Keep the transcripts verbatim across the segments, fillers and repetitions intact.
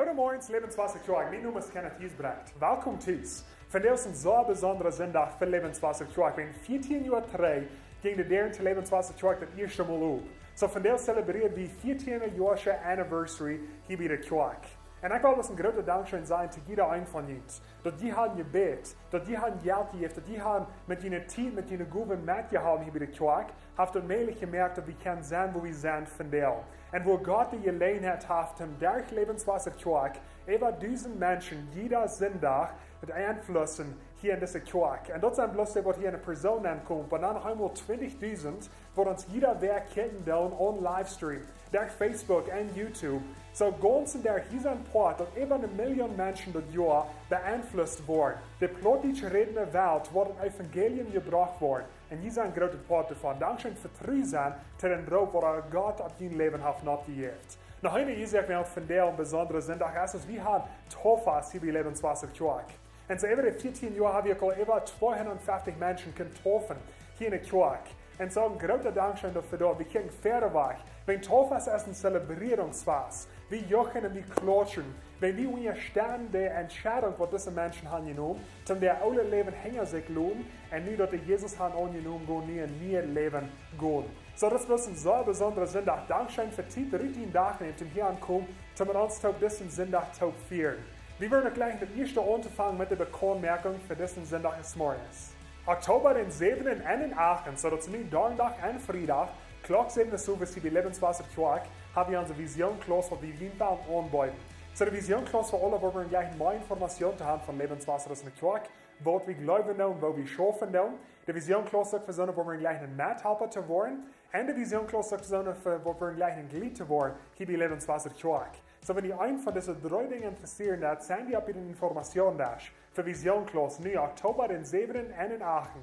Goodemorjen, Lebenswasser Kjoakj. Mien Nomen es Kenneth Giesbrecht. Welkom tus. Vondoag es een sea besondra Sindach fa Lebenswasser Kjoakj. Wan vieetieen Joa trigj jinkj de Däaren to Lebenswasser Kjoakj daut ieeschte Mol op. Soo vondoag zelebreeren wie vieetieen Joa anniversary hia bie de Kjoakj. Un ekj well bloos een grootet Dankscheen sajen to jieda een von junt, daut jie haben jebät, daut jie haben Jelt jejäft, daut jie haben met june Tiet, met june Gowen metjeholpen hia bie de Kjoakj, haft daut mäajlich jemoakt daut wie kjennen sennen wua wie sent vondoag. Un wua Gott de Jeläajenheit haft, om derch Lebenswasser Kjoakj äwa dusent Menschen jieda Sindach to beeinflussen hia en dise Kjoakj. Un daut sent bloos dee waut hia en Persoonen aunkomen, oba dan noch eemol twintichdusent, waut ons jieda Wäakj kjikjen doonen aun Livestream, derch Facebook un YouTube. Soo gaunz un derch disen Poat, daut äwa eene Million Menschen daut Joa beeinflusst woaren. De Plautdietsch rädende Welt woat daut Evangelium jebrocht woaren. Un jie sent een grootet Poat doavon. Dankscheen fa tru sennen to dän Roop waut Gott opp jun Läwen haft nojejäft. Noch eene Uasoak wuarom vondoag een besondra Sindach es, es wie haben Tauffas hia bie Lebenswasser Kjoakj. Un soo äwa de vieetieen Joa haben wie uk aul äwa tweehundatfeftich Menschen kunt taufen hia en de Kjoakj. Un soo een grootet Dankscheen doafäa daut. Wie kjikjen wieda wajch. Wan Tauffas es een Celebrierungsfast. Wie juchen un wie klautschen. Wan wie unjastetten de Entscheidunk waut dise Menschen haben jenomen, toom daut oole Läwen hinja sikj loten un nu daut dee Jesus haben aunjenomen, gonen nu een nieet Läwen gonen. Soo, daut es bloos een sea besondra Sindach. Dankscheen fa Tiet, rut dän Dach nämen, toom hia aunkomen, toom met ons toop disen Sindach toop fieren. Wie wellen uk jlikj daut ieeschte aunfangen met de Bekauntmoakunk fa disen Sindach zemorjes. Oktoba dän säwenden un dän achten, soo daut es nu Donnadach un Friedach, Klock säwen es soo aus hia bie Lebenswasser Kjoakj, haben wie onse Vision Class waut wie Wienpaun aunbeeden. Soo de Vision Class fa aule, wua wie jlikj mea Information to haben von Lebenswasser aus ne Kjoakj, waut wie jleewen doonen, woo wie schaufen doonen. De Vision Class uk fa soone, wua wie jlikj een Methalpa to woaren. Un de Vision Class uk fa soone, fa, wua wie jlikj een Jleet to woaren, hia bie Lebenswasser Kjoakj. Soo, wan jie een von dise dree Dinja intressieren, dan sent dee opp de Information Desk fa Vision Class, nu Oktoba dän säwenden un dän achten.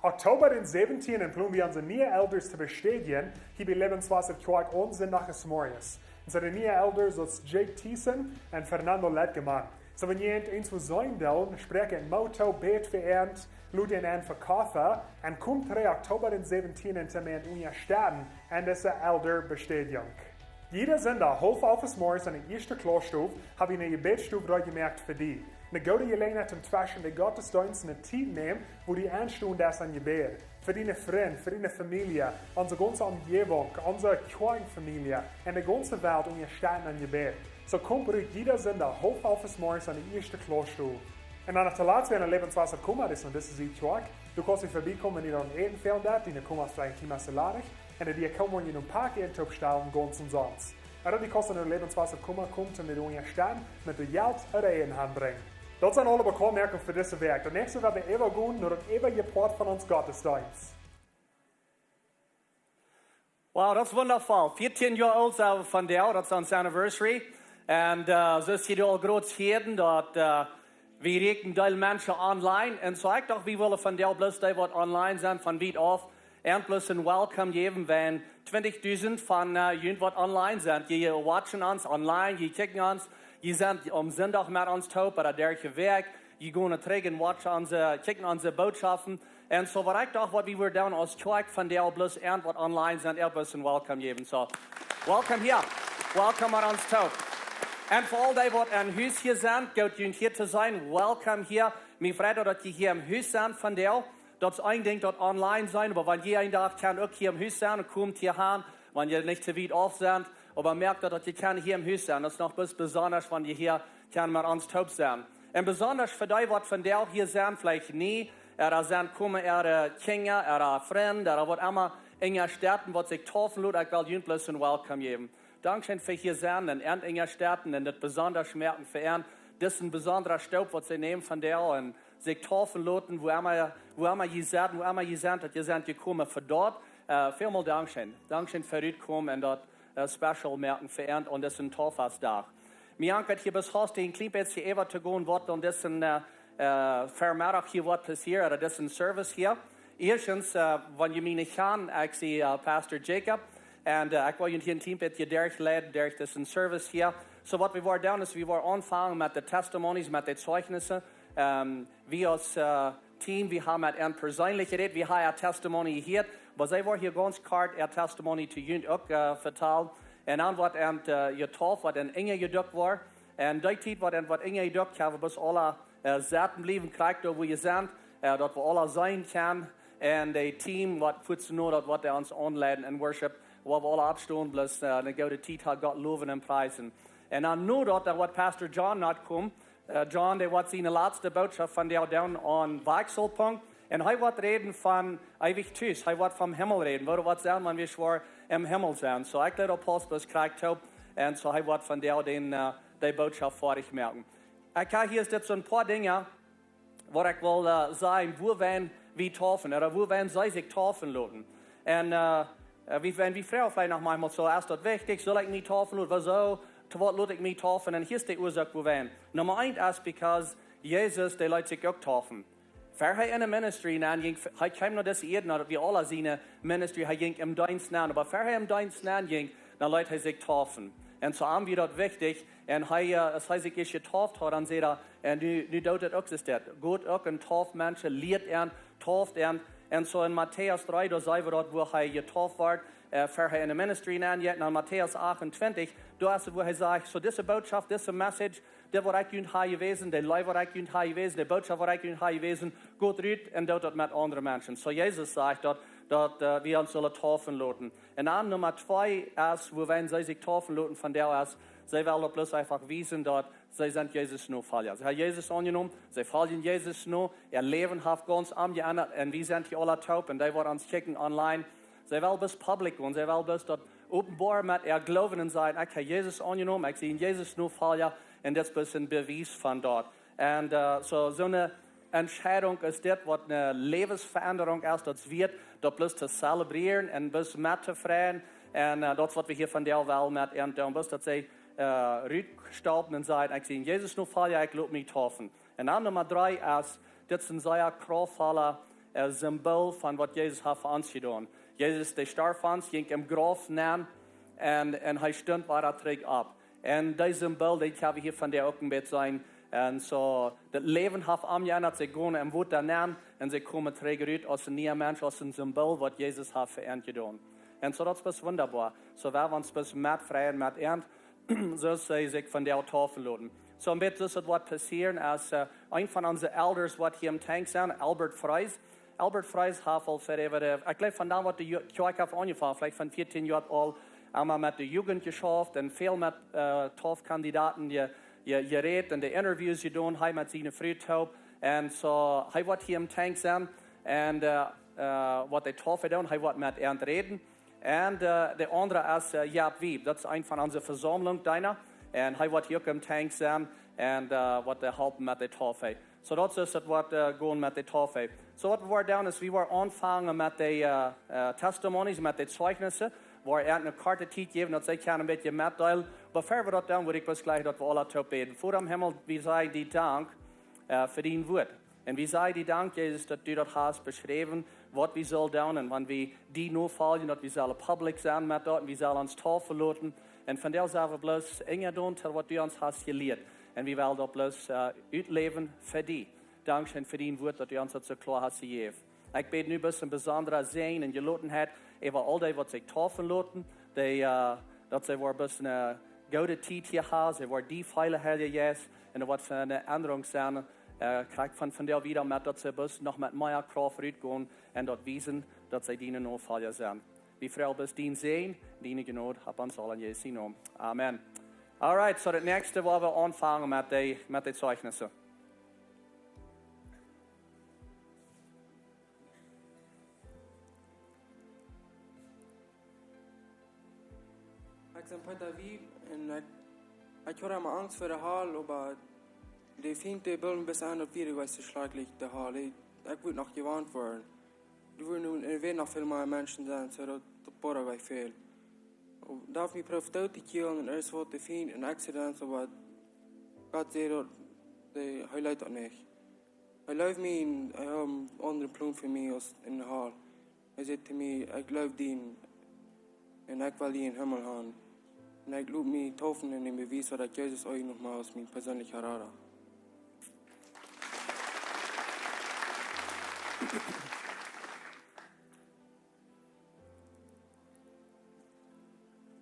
Oktoba dän säwentieen plonen wie onse niee Elders to bestädjen, hia bie Lebenswasser Kjoakj aun Sindach zemorjes. Un soo de niee Elders, daut es Jake Thiessen un Fernando Letgeman. Soo, wan jie eent, eent wua seenen doonen, sprakjt an Moot too, bät fa an, lot an en fa Koffe, un komt trigj Oktoba dän säwentieen toom an unjastetten aun dise Elder Bestädjunk. Jieda Sindach, haulf alf zemorjes en de ieeschte Klausstow, hab wie eene Jebädsstow reed jemoakt fa die. Eene goode Jeläajenheit toom tweschen de Gottesdeenst ne Tiet nämen, wua du aunstonen deist aun Jebäd. Fa diene Frind, fa diene Famielje, onse gaunze Omjäwunk, onse Kjoakjenfamielje, un de gaunze Welt unjastetten aun Jebäd. Soo komt rut jieda Sindach, haulf alf zemorjes en de ieeschte Klausstow. Un dan noch toolatst, wan Lebenswasser Koma es, un daut es de Kjoakj, du kaust hia verbiekomen, wan du dan Äten fälen deit, diene Koma es veleicht een kjlien bät ladich, un dee kjennen mie een poa Äten toopstalen, gaunz omsonst. Ooda du kaust no Lebenswasser Koma komen, toom die unjastetten met daut Jelt ooda Äten hanbrinjen. Daut sent aule Bekauntmoakunge fa dise Wäakj. Daut näakjste woa wie äwagonen no daut äwaje Poat von ons Gottesdeenst. Wow, daut es wundafoll. Vieetieen Joa oolt sent wie vondoag, daut es ons anniversary. Un, äh, soo aus jie aul groot hieeden, daut, äh, wie rieekjen Deel Menschen online. Un soo ekj docht, wie wellen vondoag bloos dee waut online sent, von wiet auf, un bloos een Welcome jäwen, wan twintichdusent von, äh, junt waut online sent. Jie watchen ons online, jie kjikjen ons, jie sent aum Sindach met ons toop, ooda derch de Wäakj, jie gonen trigj un watchen onse, kjikjen onse Bootschoften. Un soo waut ekj docht, waut wie wudden doonen aus Kjoakj vondoag, bloos an waut online sent, uk bloos een Welcome jäwen. Soo, welcome hia. Welcome met ons toop. Un fa aul dee waut aun Hus hia sent, goot junt hia to sennen, welcome hia. Mie freit daut jie hia em Hus sent vondoag. Daut es een Dinkj daut online sennen, oba wan jie een Dach kjennen uk hia em Hus sennen un komt hia han, wan jie nich too wiet auf sent, oba moakt daut, daut jie kjennen hia em Hus sennen. Daut es noch bes-, besondasch, wan jie hia kjennen met ons toop sennen. Un besondasch fa dee waut vondoag hia sent, veleicht nie, ooda sent komen äare Kjinja, ooda Frind, ooda waut emma, unjastetten, waut sikj taufen loten, ekj well junt bloos een Welcome jäwen. Dankscheen fa hia sennen un an unjastetten un daut besondasch moaken fa an. Dit es een besondra Stap waut see nämen vondoag un sikj taufen loten, wua emma, wua emma jie sent, wua emma jie sent, daut jie sent jekomen fa daut. Äh, välmol dankscheen. Dankscheen fa rutkomen un daut, äh, special moaken fa an aun disen Tauffastdach. Mie ankjeit hia bloos haustich een kjlien bät äwa to gonen, waut aun disen, äh, äh, Vemeddach hia woat passieren, ooda disen Service hia. Ieeschtens, äh, wan jie mie nich kjanen, ekj sie, äh, Pastor Jacob. Un, äh, ekj well junt hia een kjlien bät derchleiden, derch disen Service hia. Soo waut wie woaren doonen es, wie woaren aunfangen met de Testimonies, met de Zeijnissen. Ähm, wie aus, äh, Team, wie haben met an persönlich jerät, wie haben äa Testimony jehieet. Oba see woaren hia gaunz kort äa Testimony to junt uk, äh, vetalen. Un dan woat an, äh, jetauft, woat an enjedukt woaren. Un dee Tiet woat, en woat Inja jedoakt, ha wie bloos aula, äh, sitten bliewen, krakjt doa wua jie sent, äh, daut wie aula seenen kjennen. Un daut Team woat fuaz no, daut woat ons aunleiden en Worship, wua wie aula oppstonen, bloos, äh, eene goode Tiet haben, Gott lowen un priesen. Un dan no daut, dan woat Pastor John no komen. Äh, John, dee woat siene latste Botschaft von dän Dach aun Wajchselpunkt. Un hee woat räden von eewich Tus. Hee woat vom Himmel räden. Woo daut woat sennen, wan wie schwoa em Himmel sent. So, ekj leet opp Paulus bloos krakjt toop. Un so, hee woat von dän Dach dän, äh, dee Botschaft foadich moaken. Ekj hab hia dit soon poa Dinja, waut ekj well, äh, sajen, wua wan wie taufen, ooda wua wan see sikj taufen loten. Un, äh, äh, wie, wan wie froagen veleicht noch maunchmol soo, es daut wichtich, saul ekj mie taufen loten, wuarom, to waut lot ekj mie taufen? Un hia es de Uasoak, wua wan. Numma eent es, because Jesus, dee leet sikj uk taufen. Ver hee enne Ministry nenn jinkj, hee kjeem no dise Ieed, no daut wie aula seenen Ministry, hee jinkj em Deenst nenn, oba ver hee em Deenst nenn jinkj, dan leet hee sikj taufen. Un soo am wia daut wichtich, un hee, äh, aus hee sikj ieescht jetauft haud, dan säd hee, un nu, nu deit daut uk soo, daut Gott uk een tauft Menschen, lieet an, tauft an. Un soo en Matäus dree, doa seenen wie daut, wua hee jetauft wort, äh, ver hee enne Ministry nenn jinkj, un en Matäus achtuntwintich, doa es et, wua hee sajcht, soo dise Botschaft, dise Message, dit waut ekj junt hab jewäsen, de Leew waut ekj junt hab jewäsen, de Botschaft waut ekj junt hab jewäsen, got rut un doot daut met aundre Menschen. Soo Jesus sajcht daut, daut, äh, wie ons sellen taufen loten. Un dan Numma twee es, wua wan see sikj taufen loten von dän Dach, see wellen bloos eefach wiesen, daut see sent Jesus Nofolja. See haben Jesus aunjenomen, see foljen Jesus no, äa Läwen haft gaunz omjeendat un wie sent hia aula toop un dee waut ons kjikjen online. See wellen bloos public gonen, see wellen bloos daut openboa met äa Gloowen sajen, ekj hab Jesus aunjenomen, ekj sie een Jesus Nofolja, un dit es bloos een Bewies von daut. Un, äh, soo, soone Entscheidunk es dit, waut eene Läwensverendrunk es, daut es wieet, daut bloos to zelebrieren un bloos met to freien. Un, äh, daut es waut wie hia von dän Dach wellen met an doonen, bloos daut see, äh, rutstappen un sajen, ekj sie een Jesus Nofolja, ekj lot mie taufen. Un dan Numma dree es, dit es een sea kraftvolla, äh, Symbol von waut Jesus haft fa ons jedonen. Jesus, dee storf fa ons, jinkj em Grauf nenn un, un hee stunt wada trigj opp. Un dee Symbol, dee kjenn wie hia von dän Dach uk een bät seenen. Un soo, daut Läwen haft omjeendat, see gonen em Wota nenn un see komen trigj rut aus een niea Mensch, aus een Symbol, waut Jesus haft fa an jedonen. Un soo, daut es bloos wundaboa. Soo, wie wellen ons bloos met freien met an, soo aus see sikj von dän Dach taufen loten. Soo een bät soo aus daut woat passieren, aus, äh, een von onse Elders woat hia em Tank sennen, Albert Freis. Albert Freis haft aul ver äwa, äh, ekj jleew, von dan waut de Ju-, Kjoakj haft aunjefongen, veleicht von vieetieen Joa aul, emma met de Jugend jeschauft un väl met, äh, Taufkandidaten je-, je-, jerät un de Interviews jedonen, hee met siene Fru toop. Un soo, hee woat hia em Tank sennen un, äh, äh, woat de Taufe doonen, hee woat met an räden. Un, äh, de aundra es, äh, Jaap Wieb, daut es een von onse Vesaumlunk Deena. Un hee woat hia uk em Tank sennen un, äh, woat, äh, halpen met de Taufe. Soo daut es daut, waut, äh, gonen met de Taufe. Soo waut wie woaren doonen es, wie woaren aunfangen met de, äh, äh, Testimonies, met de Zeijnissen. Woaren an eene korte Tiet jäwen, daut see kjennen een bät metdeelen. Oba ver wie daut doonen, wudd ekj bloos jlikj, daut wie aula toop bäden. Voda em Himmel, wie sajen die Dank, äh, fa dien Wuat. Un wie sajen die Dank, Jesus, daut du daut hast beschräwen, waut wie sellen doonen, un wan wie die nofoljen, daut wie sellen public sennen met daut, un wie sellen ons taufen loten. Un von dän Dach sent wie bloos Dinja doonen, waut du ons hast jelieet. Un wie wellen daut bloos, äh, utläwen fa die. Dankscheen fa dien Wuat, daut du ons daut soo kloa hast jejäft. Ekj bäd nu bloos een besondra Säajen un Jelotenheit äwa aul dee, waut sikj taufen loten, dee, äh, daut see woaren bloos eene goode Tiet hia haben, see woaren die feelen, Heilja Jeist, un doa woat eene Endrunk sennen, äh, krakjt von, von dän Dach wieda met, daut see bloos noch met mea Krauft rutgonen un daut wiesen, daut see diene Nofolja sent. Wie froagen bloos dien Säajen, diene Jnod, opp ons aula en Jesu Nomen. Amen. Alright, soo daut näakjste, wua wie aunfangen met de, met de Zeijnissen. Ekj sie Peter Wieb un ekj, ekj haud emma Angst ver de Hal, oba de Fient, dee wull bloos aun daut wia, ekj wist, schlajchlich de Hal. Ekj, ekj wull noch jewant woaren. Doa wudden nu en Wäaj noch väl mea Menschen sennen, soo daut, daut boda ekj väl. Daut haft mie proowt doot to kjillen un aules waut, de Fient un Accidents, oba Gott säd daut, dee, hee leet daut nich. Hee leeft mie un hee haft een aundren Plon fa mie aus en de Hal. Hee säd to mie, ekj leew die un ekj well die em Himmel haben. Un ekj lot mie taufen un dän Bewies, daut ekj Jesus uk noch mol aus mien perseenlicha Rada.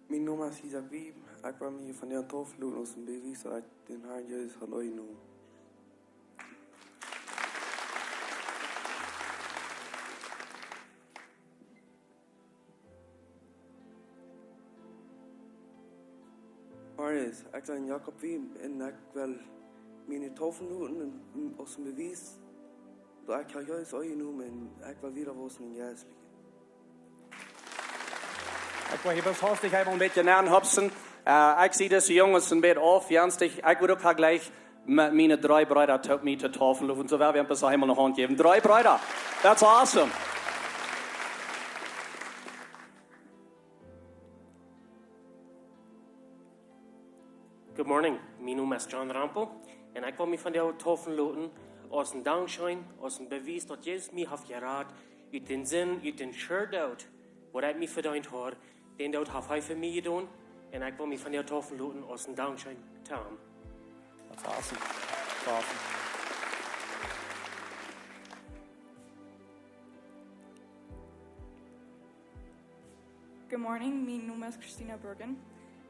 Mien Nomen es Isaac Wieb. Ekj woa mie vondoag deepen loten aus een Bewies daut ekj dän Herrn Jesus hab aunjenomen. Marius, ekj sie Jakob Wieb un ekj well mie deepen loten un, un aus een Bewies daut ekj hab Jesus aunjenomen un ekj well wieda wausen em Jeistlichen. Ekj woa hia bloos hastich eemol een bät nenhopsen. Äh, ekj sie dise Junges een bät aufjenstig. Ekj wudd uk jlikj met miene dree Breeda toop mie deepen loten. Soo woa wie bloos eemol eene Haunt jäwen. Dree Breeda. That's awesome. Good morning. Mien Nomen es John Rempel un ekj woa mie vondoag deepen loten aus een Dankscheen, aus een Bewies daut Jesus mie haft jerat ut dän Sind, ut dän schwoaren Doot, waut ekj mie vedeent haud. Dän Doot haft hee fa mie jedonen un ekj woa mie vondoag deepen loten aus een Dankscheen to am. That's awesome. That's awesome. Good morning, mien Nomen es Christina Bergen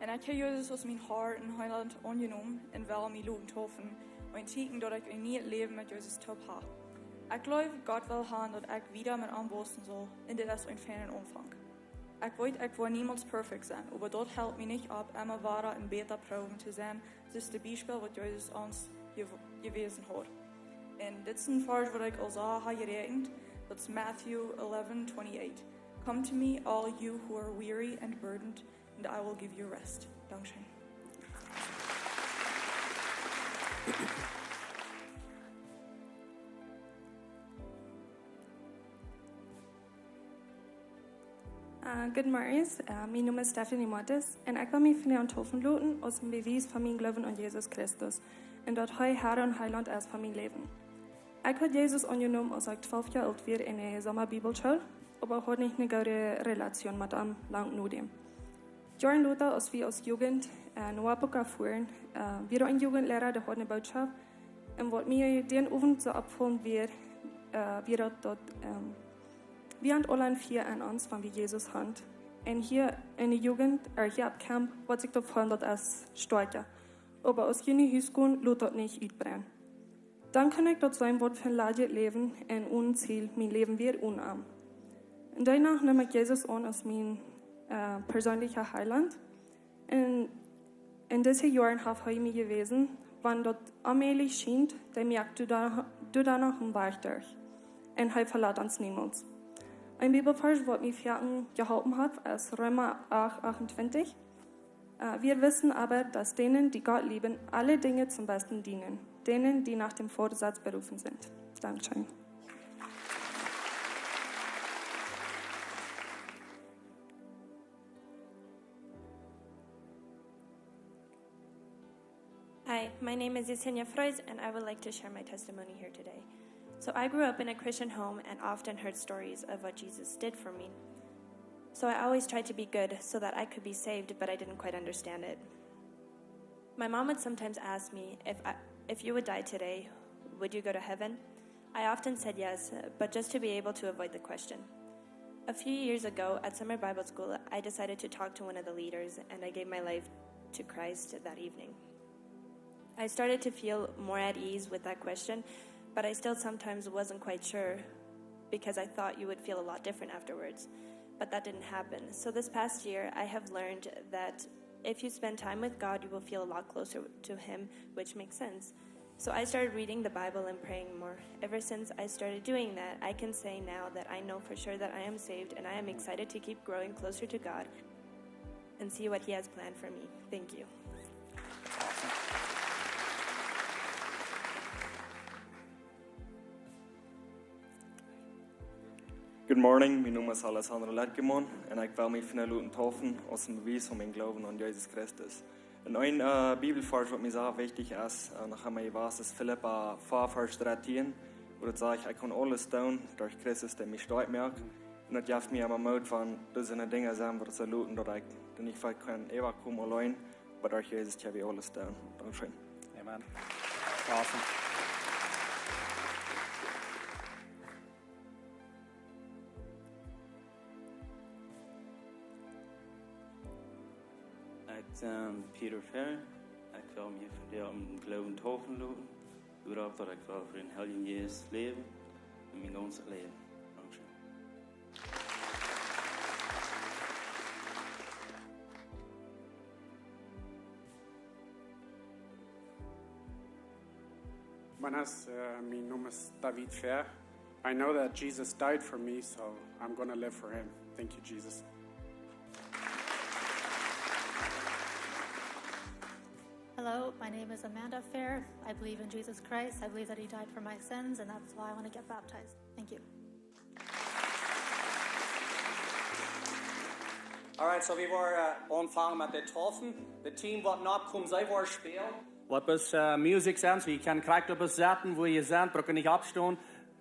un ekj hab Jesus aus mien Herr un Heilaunt aunjenomen un well mie loten deepen, om to seenen daut ekj een nieet Läwen met Jesus toop hab. Ekj jleew, Gott well haben daut ekj wieda met am wausen saul un dit es een fiena Aunfank. Ekj weet, ekj woa niemols perfekt sennen, oba daut helt mie nich opp, emma wada een bäta Proowen to sennen, daut es daut Biespel waut Jesus ons je-, jewäsen haft. Un dit es een Varsch waut ekj aul sea hab jeräakjent, daut es Matthew eleven twenty-eight. "Come to me, all you who are weary and burdened, and I will give you rest." Dankscheen. Uh, good morning. Uh, mien Nomen es Stephanie Mottes un ekj woa mie vondoag deepen loten aus een Bewies von mien Gloowen aun Jesus Christus un daut hee Herr un Heilaunt es von mien Läwen. Ekj hab Jesus aunjenomen aus ekj twalf Joa oolt wia enne Somabibelschool, oba haud nich eene goode Relation met am lang no däm. Joaren lota, aus wie aus Jugend, äh, no Wapoka fuaren, äh, wia een Jugendliera, dee haud eene Bootschoft. Un waut mie dän Owent soo oppfoll wia, äh, wia daut, daut, ähm, wie haben aule een Fia aun ons, wan wie Jesus haben. Un hia enne Jugend, äh, hia opp Camp, woat sikj daut foll daut es stoakja. Oba aus jie no Hus gonen, lot daut nich utbrennen. Dan kunn ekj daut seenen, waut fa een ladjet Läwen un onen Ziel mien Läwen wia onen am. Un doano neem ekj Jesus aun aus mien, äh, perseenlicha Heilaunt. Un en dise Joaren haft hee mie jewäsen, wan daut onmäajlich schient, dan moakt hee doano, doano een Wajch derch. Un hee velat ons niemols. Een Bibelvarsch, waut mie foaken jeholpen haft, es Reema acht achtuntwintich. Äh, wir wissen aber, dass denen, die Gott lieben, alle Dinge zum Besten dienen, denen, die nach dem Vorsatz berufen sind. Dankeschön. Hi, my name is Yesenia Freuz, and I would like to share my testimony here today. So, I grew up in a Christian home and often heard stories of what Jesus did for me. So, I always tried to be good so that I could be saved, but I didn't quite understand it. My mom would sometimes ask me, "If I, if you would die today, would you go to heaven?" I often said yes, but just to be able to avoid the question. A few years ago, at summer Bible school, I decided to talk to one of the leaders, and I gave my life to Christ that evening. I started to feel more at ease with that question, but I still sometimes wasn't quite sure because I thought you would feel a lot different afterwards. But that didn't happen. So this past year, I have learned that if you spend time with God, you will feel a lot closer to Him, which makes sense. So I started reading the Bible and praying more. Ever since I started doing that, I can say now that I know for sure that I am saved, and I am excited to keep growing closer to God and see what He has planned for me. Thank you. Good morning, mien Nomen es Alessandro Lerkemann un ekj well mie vondoag loten deepen aus een Bewies von mien Gloowen aun Jesus Christus. Un een, äh, Bibelvarsch, waut mie sea wichtich es, äh, noch emol wia, es Filippa vea, Varsch drettieen, wua daut sajcht: "Ekj kaun aules doonen derch Christus, dee mie stoakj moakt." Un daut jeft mie emma Moot, wan doa soone Dinja sent, waut soo loten, daut ekj doa nich väl kaun äwakomen auleen, oba derch Jesus kjenn wie aules doonen. Dankscheen. Amen. Awesome. Ekj sie Peter Fehr. Ekj well mie vondoag em Gloowen deepen loten. Doaropp, daut ekj well fa dän Heiljen Jeist läwen en mien gaunzet Läwen. Dankscheen. Buenas, eh, mi nombre es David Fehr. I know that Jesus died for me, so I'm gonna live for him. Thank you, Jesus. Hello, my name is Amanda Fehr. I believe in Jesus Christ. I believe that he died for my sins, and that's why I want to get baptized. Thank you. Alright, so wie woaren, eh, aunfangen met de Taufen. De Team waut nokomen, see woaren spälen. Waut es, eh, Musik sent, so jie kjennen krakjt opp daut sitten, wua jie sent, brucken nich oppstonen.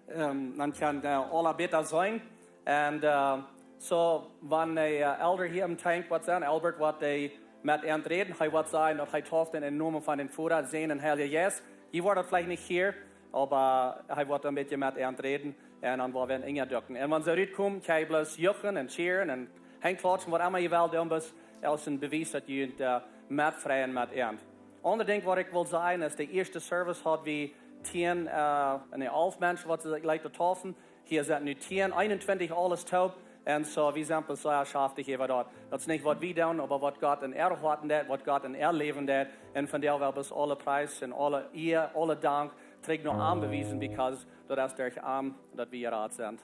Ehm, dan kjennen, eh, aule bäta sennen. Un, eh, so, wan de, eh, Elder hia em Team waut sent, Albert, waut hee met an räden, hee woat sajen, daut hee tauft en dän Nomen von dän Voda, Sän un Heilja Jeist. Jie woaren daut veleicht nich hieren, oba hee woat een bät met an räden un dan woa wie Inja doonen. Un wan see rutkomen, kjenn jie bloos juchen un cheeren un Henj klatschen, waut emma jie wellen doonen, bloos aus een Bewies daut jie, eh, metfreien met an. Aundret Dinkj waut ekj well sajen es, de ieeschte Service haud wie tieen, eh, un de alf Menschen waut sikj leeten taufen. Hia sent nu tieen, eenuntwintich aules toop. Un so, wie sent bloos sea schaftich äwa daut. Daut es nich waut wie doonen, oba waut Gott en äa Hoat deit, waut Gott en äa Läwen deit. Un vondoag well wie aule Pries un aule Ea, aule Dank trigj no am bewiesen, because daut es derch am daut wie jerat sent.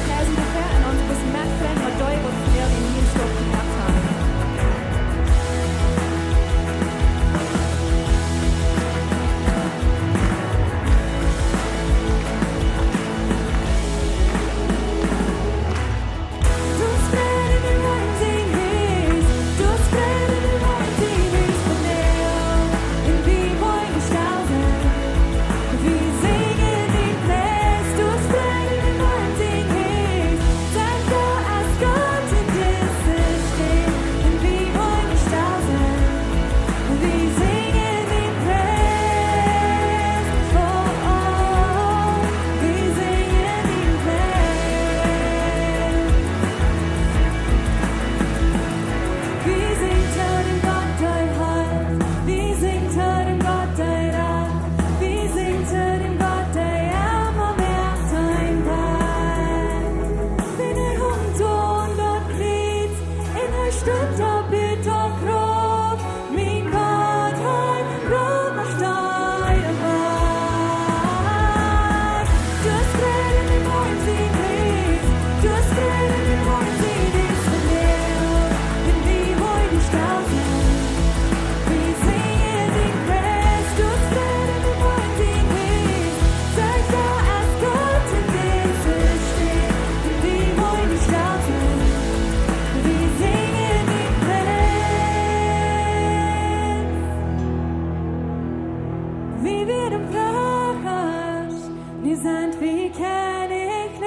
Präsen doafäa un ons bloos metfreien met dee, waut väl en dise Städ jehaut haben. Wie singen to däm Gott, dee rajcht. Wie singen to däm Gott, dee emma moakt een Wajch. Wan hee hunk aun daut Kjriez un hee stunt opp, bäta Krauft. Mien Gott, hee roopt, steit opp. Wie wieren Ploagas, nu sent wie Kjennichs.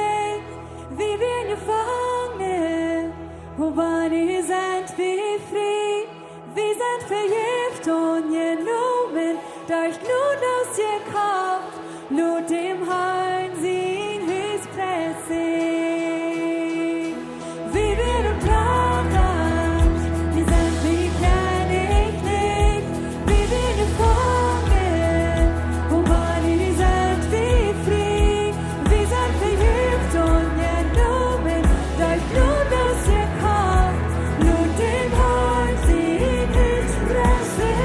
Wie wieren Jefangene, oba nu sent wie frie. Wie sent vejäft aunjenomen, derch Jnod jekoft, lot däm Harn sien Hus präsen. Wie wieren Ploagas, nu sent wie Kjennichs. Wie wieren Jefangene, oba nu sent wie frie. Wie sent vejäft aunjenomen, derch Jnod jekoft, lot däm Harn sien Hus präsen.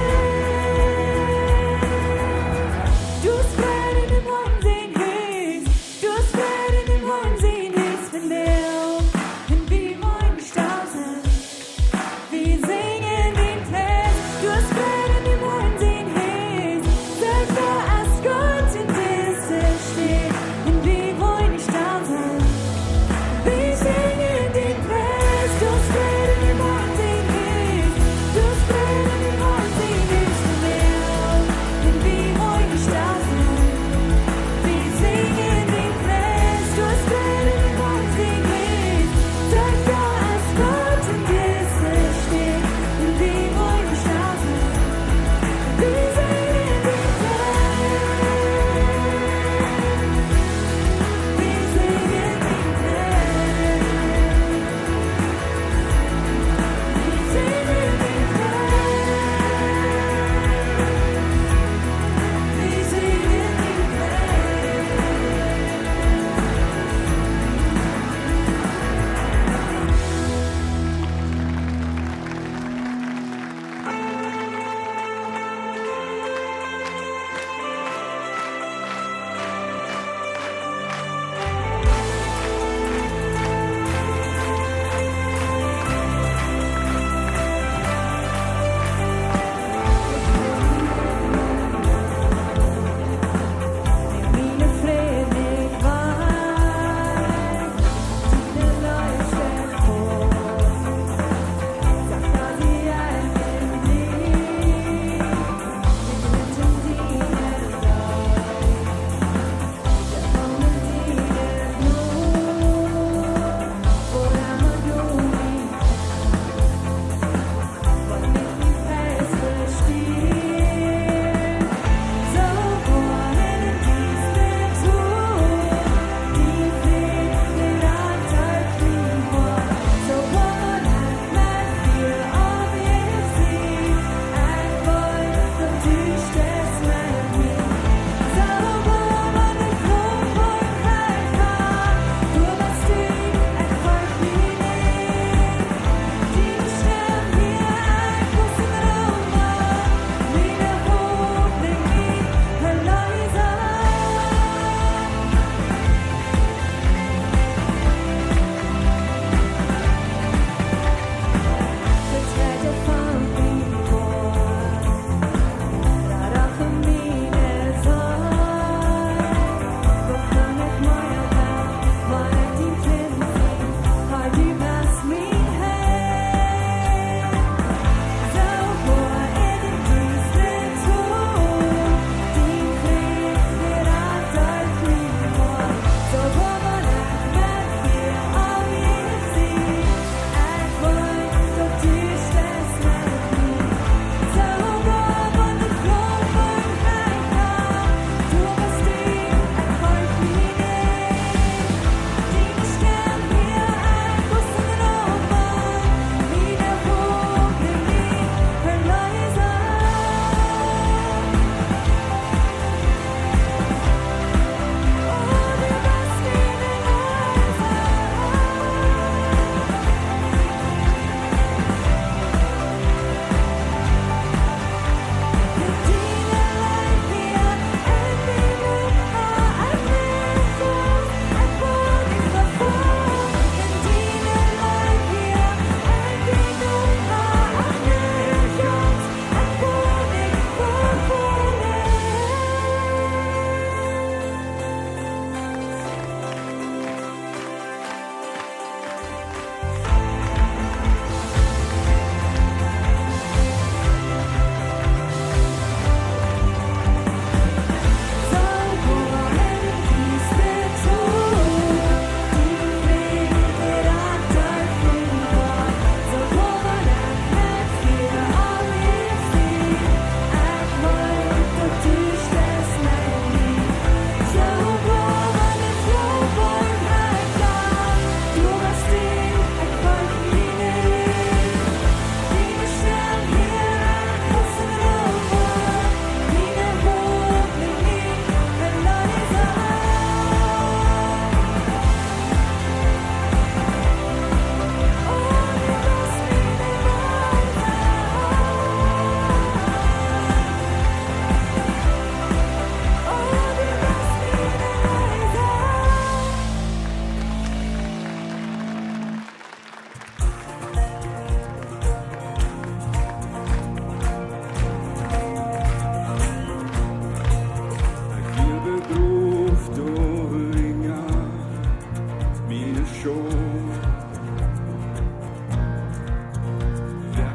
Wäa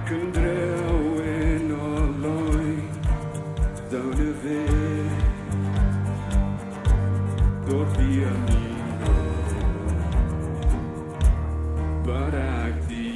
kaun droagen auleen soone Welt, daut wia mie, waut ekj die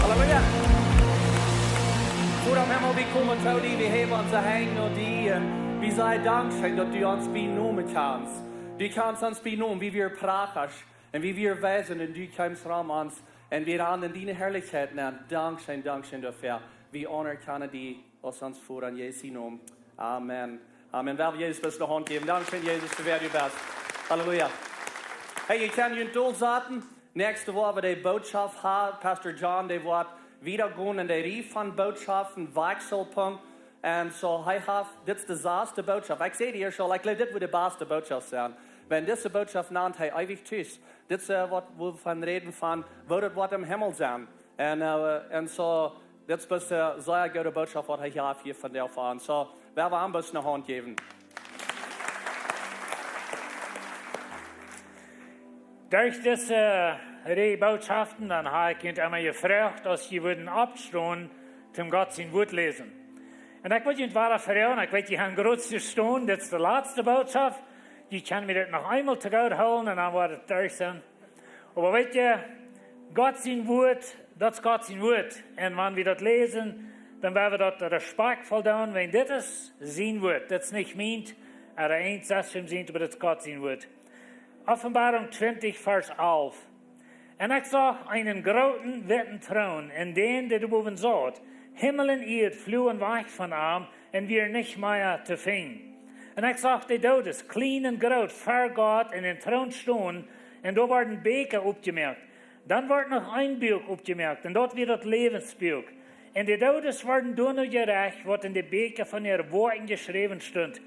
Halleluja. Voda em Himmel, wie komen to die, wie heewen onse Henj no die un wie sajen dankscheen, daut du ons bie Nomen kjanst. Du kjanst ons bie Nomen, wie wieren prachtasch un wie wieren weis un du kjemst rom ons un wie wieren en diene Harlichkjeit nenn. Dankscheen, dankscheen doafäa. Wie aunerkjanen die aus ons Voda en Jesu Nomen. Amen. Amen. Well wie Jesus bloos ne Haunt jäwen? Dankscheen, Jesus, fa wäa du best. Halleluja. Hey, jie kjennen junt dol saten. Näakjste Woch woa wie de Bootschoft haben. Pastor John, dee woat wieda gonen en de Rieej von Bootschoften, Wajchselpunkt. Un soo, hee haft, dit es de sasde Bootschoft. Ekj säd die aul, ekj jleew, dit woat de baste Bootschoft sennen. Wan dise Bootschoft nant hee eewich tus. Dit es, äh, waut wie von räden von, woo daut woat em Himmel sennen. Un, äh, un soo, dit es, äh, sea goode Bootschoft, waut hee haft hia vondoag fa ons. Soo, wie woaren am bloos ne Haunt jäwen. Derch dise Dree Botschaften, dan ha ekj junt emma jefroacht, aus jie wudden oppstonen, toom Gott sien Wuat läsen. Un ekj well junt wada froagen, ekj weet, jie haben groot jestonen, dit es de latste Botschaft. Jie kjennen mie dit noch eemol to goot hoolen un dan woat et derch sennen. Oba weet jie, Gott sien Wuat, daut es Gott sien Wuat. Un wan wie daut läsen, dan woa wie daut respektvoll doonen, wiels dit es sien Wuat. Dit es nich mient, ooda eent sest sien, oba dit es Gott sien Wuat. Openboarunk twintich, Varsch alf. Un ekj sach eenen grooten witten Troon, un dän, dee doabowen saut. Himmel un Ieed fluagen wajch von am, un wieren nich mea to finjen. Un ekj sach de Doodes, kjlien un groot, ver Gott un dän Troon stonen, un doa worden Bieekja oppjemoakt. Dan wort noch een Buak oppjemoakt, un daut wia daut Läwensbuak. Un de Doodes worden doano jerecht, waut en de Bieekja von äare Woakjen jeschräwen stunt.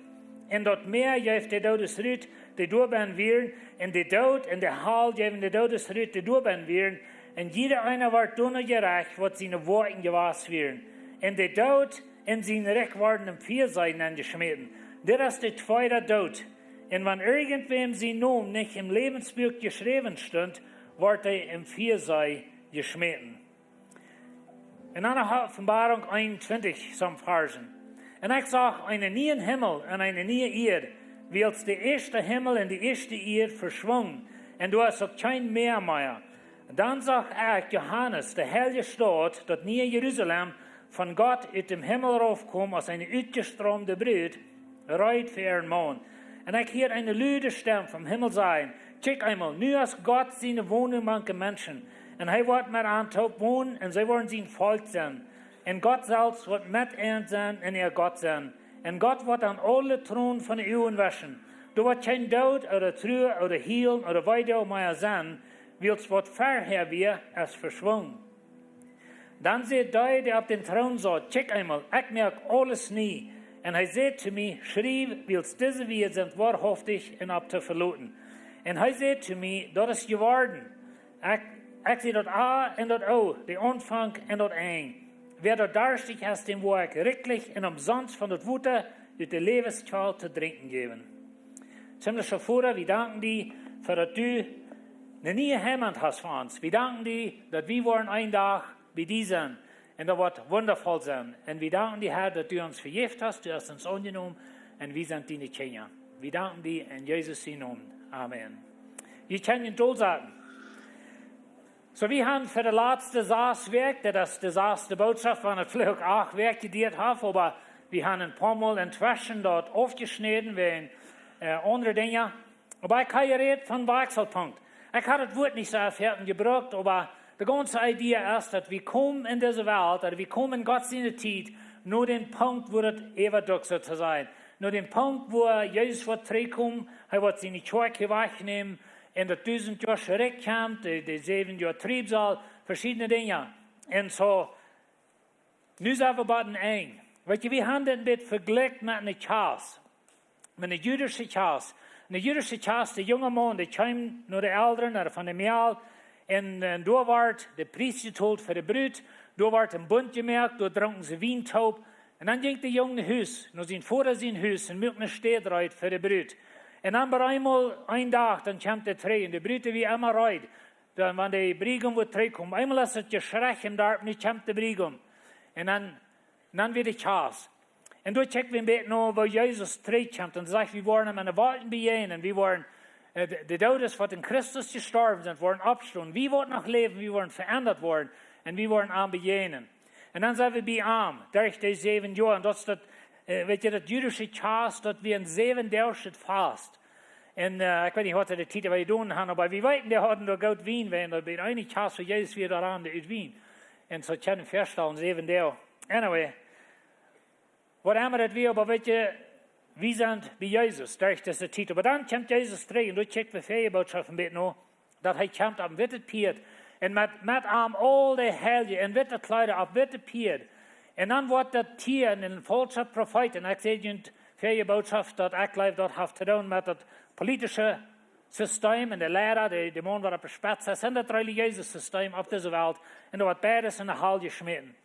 Un daut Mäa jeef de Doodes rut, dee doabennen wieren, un de Doot un de Hal jeewen de Doodes rut, dee doabennen wieren, un jieda eena wort doano jerecht, waut siene Woakjen jewast wieren. Un de Doot un sien Rikj worden em Fiasee nenjeschmäten. Dit es de tweede Doot. Un wan irjentwäm sien Nomen nich em Läwensbuak jeschräwen stunt, wort hee em Fiasee jeschmäten. Un dan noch Openboarunk eenuntwintich, some Varschen. Un ekj sach eenen nieen Himmel un eene niee Ieed, wiels de ieeschte Himmel un de ieeschte Ieed veschwungen, un doa es uk kjeen Mäa mea. Dan sach ekj, Johanes, de heilje Staut, daut niee Jerusalem, von Gott ut däm Himmel raufkomen aus eene utjestroomde Brut, reed fa äaren Maun. Un ekj hieed eene lude Stemm vom Himmel sajen: Kjikj eemol, nu es Gott siene Wonunk mank de Menschen. Un hee woat met an toop wonen, un see woaren sien Volkj sennen. Un Gott selfst woat met an sennen un äa Gott sennen. Un Gott woat an aule Tronen von de Uagen wauschen. Doa woat kjeen Doot, ooda Trua, ooda Hielen, ooda Weedoag mea sennen, wiels waut verhäa wia, es veschwungen. Dan säd dee, dee opp dän Troon saut: Kjikj eemol, ekj moak aules nie. Un hee säd to mie: Schriew, wiels dise Wieed sent woarhauftich un opp to veloten. Un hee säd to mie: Daut es jeworden. Ekj, ekj sie daut A un daut O, de Aunfank un daut Enj. Wäa daut darstich es, däm woa ekj rikjlich un omsonst von daut Wota ut de Läwenskjwal to drinkjen jäwen. Himmlischa Voda, wie danken die fa daut du eene niee Heimat hast fa ons. Wie danken die, daut wie woaren een Dach bie die sennen. Un daut woat wundavoll sennen. Un wie danken die, Herr, daut du ons vejäft hast, du hast ons aunjenomen. Un wie sent diene Kjinja. Wie danken die en Jesus sienen Nomen. Amen. Jie kjennen junt dolsaten. Soo, wie haben fa de latste sas Wäakj, daut es de saste Botschaft, wan et veleicht uk acht Wäakj jeduat haft, oba wie haben een poamol entweschen daut aufjeschnäden wäajen, äh, aundre Dinja. Oba ekj ha jerät von Wechselpunkt. Ekj ha daut Wuat nich soo foaken jebrukt, oba de gaunze Idee es, daut wie komen en dise Welt, daut wie komen en Gott siene Tiet, no dän Punkt, wua daut äwadukjt, soo to sajen. No dän Punkt, wua Jesus woat trigjkomen, hee woat siene Kjoakj wajchnämen, un daut dusent Joa Rikj kjemt, de, de säwen Joa Triebsal, veschiedne Dinja. Un soo, nu sent wie bie daut Enj. Weet jie, wie haben dit een bät vejlikjt met eene Kjast. Met eene jüdische Kjast. Eene jüdische Kjast, de junge Maun, dee kjeem no de Elren, no de Famielje, un, un doa wort de Pries jetolt fa de Brut, doa wort een Bunt jemoakt, doa drunken see Wien toop. Un dan jinkj de Jung no Hus, no sien Voda sien Hus, un muak eene Städ reed fa de Brut. Un dan bie eemol een Dach, dan kjemt hee trigj, un de Brut wia emma reed. Dan, wan de Briegaum wudd trigjkomen, eemol es et Jeschrei em Darp, nu kjemt de Briegaum. Un dan, dan wia de Kjast. Un doa kjikj wie een bät no, woo Jesus trigjkjemt. Un sajcht, wie woaren am en de Wolkjen bejäajnen. Wie woaren, äh, de, de Doodes, waut en Christus jestorwen sent, woaren oppstonen. Wie woaren noch läwen, wie woaren veendat woaren. Un wie woaren am bejäajnen. Un dan sent wie bie am, derch de säwen Joa. Un daut es daut, äh, weet jie, daut jüdische Kjast, daut wia een säwen Doag Fast. Un, äh, ekj weet nich, waut see de Tiet wada jedonen haben, oba wie weeten, dee hauden doa goot Wien, wiels daut bie eene Kjast fa Jesus wia doa aun de ut Wien. Un soo kjenn jie väastalen, säwen Doag. Anyway, waut emma daut wia, oba weet jie, wie sent bie Jesus, derch dise Tiet. Oba dan kjemt Jesus trigj, un doa kjikj wie väaje Botschaften een bät no, daut hee kjemt opp een wittet Pieed, un met, met am aul de Heilje en witte Kjleeda opp witte Pieed. Un dan woat daut Tia een faulscha Profeet, un ekj säd junt väaje Botschaft, daut ekj jleew, daut haft to doonen met daut politische System un de Liera, de, de Maun, waut opp de Spetz es, un daut relijeese System opp dise Welt, un doa woat beides en de Hal jeschmäten.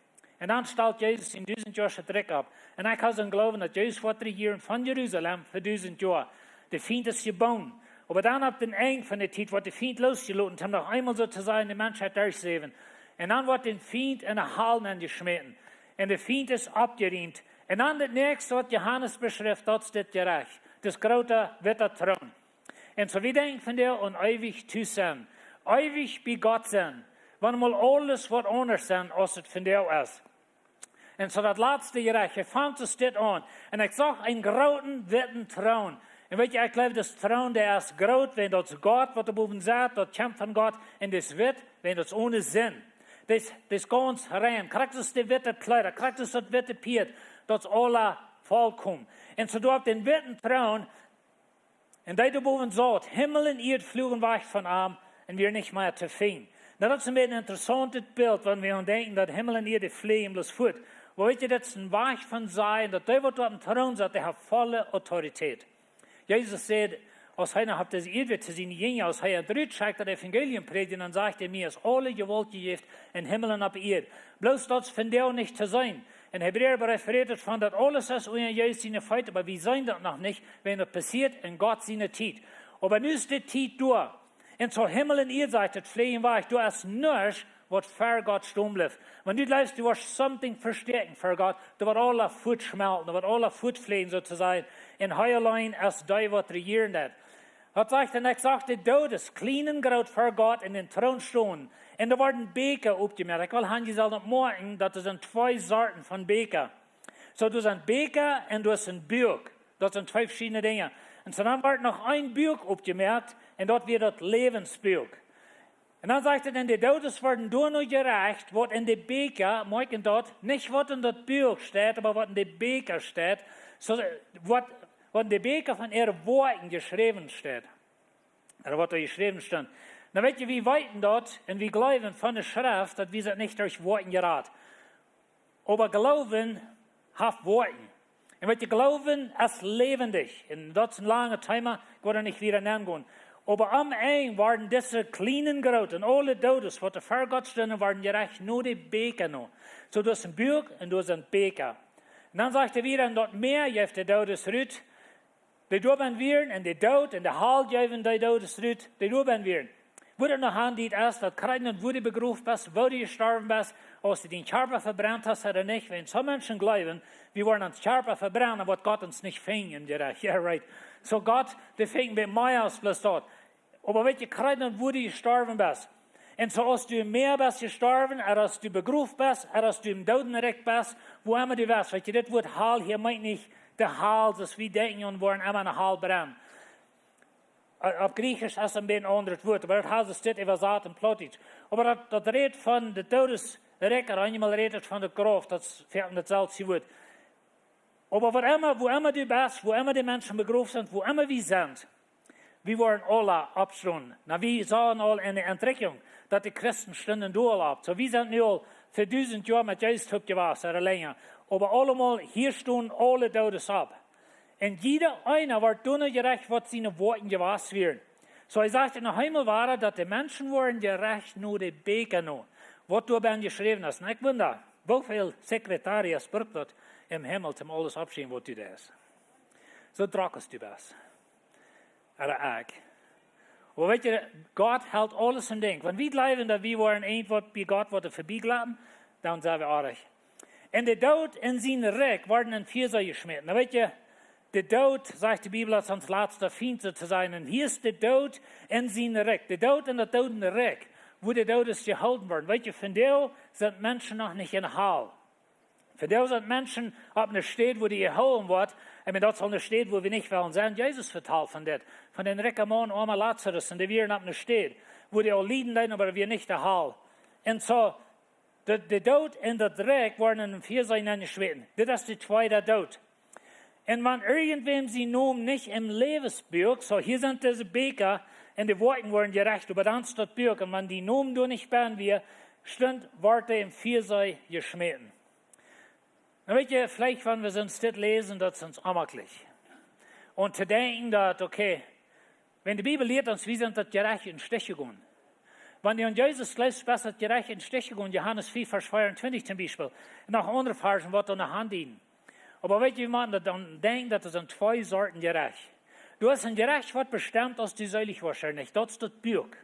Un dan stalt Jesus sien dusent Joa Rikj opp. Un ekj ha soon Gloowen, daut Jesus woat rejieren von Jerusalem fa dusent Joa. De Fient es jebungen. Oba dan opp dän Enj von de Tiet woat de Fient losjeloten, om noch eemol soo to sajen de Menschheit derchsäwen. Un dan woat de Fient enne Hal nenjeschmäten. Un de Fient es oppjerieemt. Un dan daut näakjste waut Johanes beschrift, daut es dit Jerecht. Daut groota witta Troon. Un soo wie denkjen vondoag aun eewich tus sennen. Eewich bie Gott sennen. Wan mol aules woat aundasch sennen aus et vondoag es. Un soo daut latste Jerecht, hee fangt soo dit aun. Un ekj sach eenen grooten witten Troon. Un weet jie, ekj jleew, daut Troon, dee es groot, wiels daut es Gott waut doa bowen sett, daut kjemt von Gott, un dee es witt, wiels daut es one Sind. Dee es, dee es gaunz rein. Krakjt soo aus de witte Kjleeda, krakjt soo aus daut witte Pieet, daut es aules volkomen. Un soo doa opp dän witten Troon, un dee doa bowen saut, Himmel un Ieed fluagen wajch von am un wieren nich mea to finjen. Nu, daut es een bät een interessauntet Bilt, wan wie aun denkjen daut Himmel un Ieed fleajen bloos fuat. Oba weet jie, daut es een Wajch von sajen, daut dee waut doa oppem Troon sett, dee haft volle Autoritäet. Jesus säd, aus hee noch opp dise Ieed wia, to siene Jinja, aus hee an rutschekjt daut Evangelium prädjen, dan sajcht hee: Mie es aule Jewault jejäft em Himmel un opp Ieed. Bloos daut es vondoag nich to seenen. Un Hebräabreef rät von daut aules es unja Jesus siene Feet, oba wie seenen daut noch nich, wan daut passieet en Gott siene Tiet. Oba nu es de Tiet doa. Un soo Himmel un Ieed, sajcht et, fleajen wajch, doa es nuscht waut ver Gott stonen blift. Wan du jleefst, du woascht something vestäakjen ver Gott, daut woat aules fuat schmelten, daut woat aules fuat fleajen, soo to sajen. Un hee auleen es dee waut rejieren deit. Daut sajcht, un ekj sach de Doodes, kjlien un groot, ver Gott en dän Troon stonen. Un doa worden Bieekja oppjemoakt. Ekj well han, jie sellen daut moakjen, daut doa sent twee Sorten von Bieekja. Soo, doa sent Bieekja un doa es een Buak. Daut sent twee veschiedne Dinja. Un soo dan wort noch een Buak oppjemoakt un daut wia daut Läwensbuak. Un dan sajcht et, un de Doodes worden doano jerecht, waut en de Bieekja, moakjen daut, nich waut en daut Buak steit, oba waut en de Bieekja steit, soo waut, waut en de Bieekja von äare Woakjen jeschräwen steit. Ooda waut doa jeschräwen stunt. Nu weet jie, wie weeten daut un wie jleewen von de Schreft, daut wie sent nich derch Woakjen jerat. Oba Gloowen haft Woakjen. Un weet jie, Gloowen es läwendich. Un daut es een langet Thema, ekj woa doa nich wieda nengonen. Oba aum Enj worden dise kjliene un groote un aule Doodes, waut ver Gott stunden, worden jerecht no de Bieekja no. Soo, doa es een Buak un doa sent Bieekja. Un dan sajcht hee wieda, un daut Mäa jeef de Doodes rut, dee doa bennen wieren, un de Doot un de Hal jeewen de Doodes rut, dee doa bennen wieren. Woo daut noch aundiet es, daut krakjt woo du begroft best, woo du jestorwen best, aus du dienen Kjarpa vebrennt hast ooda nich. Wan soo Menschen jleewen, wie woaren onsen Kjarpa vebrennen, woat Gott ons nich finjen em Jerecht. Yeah, right. Soo Gott, dee finjt bie mie aus bloos daut. Oba weet jie, krakjt woo du jestorwen best. Un soo aus du em Mäa best jestorwen, ooda aus du begroft best, ooda aus du em Doodenrikj best, wua emma du best, weet jie, dit Wuat Hal hia meent nich de Hal, soo aus wie denkjen, un woaren emma enne Hal brennen. Äh, opp Jriechsch es et een bät een aundret Wuat, oba daut haft sikj dit äwasat en Plautdietsch. Oba daut, daut rät von de Doodesrikj, ooda eenjemol rät et von de Grauf, daut es fa daut selwje Wuat. Oba wua emma, wua emma du best, wua emma de Menschen begroft sent, wua emma wie sent, wie woaren aula oppstonen. Nu, wie sagen aul en de Entrikjunk, daut de Christen stunden doa aul opp. Soo, wie sent nu aul fa dusent Joa met Jesus toop jewast, ooda lenja. Oba aulemol, hia stonen aule Doodes opp. Un jieda eena woat doano jerecht, waut siene Woakjen jewast wieren. Soo, hee sajcht en de Himmel wada, daut de Menschen woaren jerecht no de Bieekja no, waut doa bennen jeschräwen es. Un ekj wunda, woo väl Sekretarias brukt daut em Himmel, om aules oppschriewen, waut du deist. Soo drock aus du best. Ooda ekj. Oba weet jie, Gott helt aules em Denkj. Wan wie jleewen, daut wie woaren irjentwaut bie Gott woaren vebie jlepen, dan sent wie oajch. Un de Doot un sien Rikj worden em Fia jeschmäten. Nu weet jie, de Doot, sajcht de Bibel, es ons latsta Fient, soo to sajen. Un hia es de Doot un sien Rikj. De Doot un daut Doodenrikj, wua de Doodes jehoolen worden. Weet jie, vondoag sent Menschen noch nich enne Hal. Vondoag sent Menschen opp eene Städ, wua dee jehoolen woaren. Ekj meen, daut es eene Städ, wua wie nich wellen sennen. Jesus vetalt von dit. Von dän rikjen Maun, oama Lazarus. Un dee wieren opp eene Städ, wua dee aul lieden deeden, oba wia nich de Hal. Un soo, de, de Doot un daut Rikj worden em Fia nenjeschmäten. Dit es de tweede Doot. Un wan irjentwäm sien Nomen nich em Läwensbuak, soo hia sent dise Bieekja un de Woakjen woaren jerecht, oba dan es daut Buak, un wan dien Nomen doa nich bennen wia, stunt, wort hee em Fia jeschmäten. Nu weet jie, veleicht wan wie soo dit läsen, daut es ons onjemakjlich. Un to denkjen daut, okay, wan de Bibel lieet ons, wie sent daut Jerecht em Stich jegonen. Wan du aun Jesus jleefst, best daut Jerecht em Stich jegonen, Johanes fief, Varsch veeauntwintich toom Biespel. Un noch aundre Varschen, waut doa noch aundieden. Oba weet jie, wie motten daut dan denkjen, daut et sent twee Sorten Jerecht. Du hast een Jerecht, waut bestemt, aus du seelich woascht, nich? Daut es daut Buak.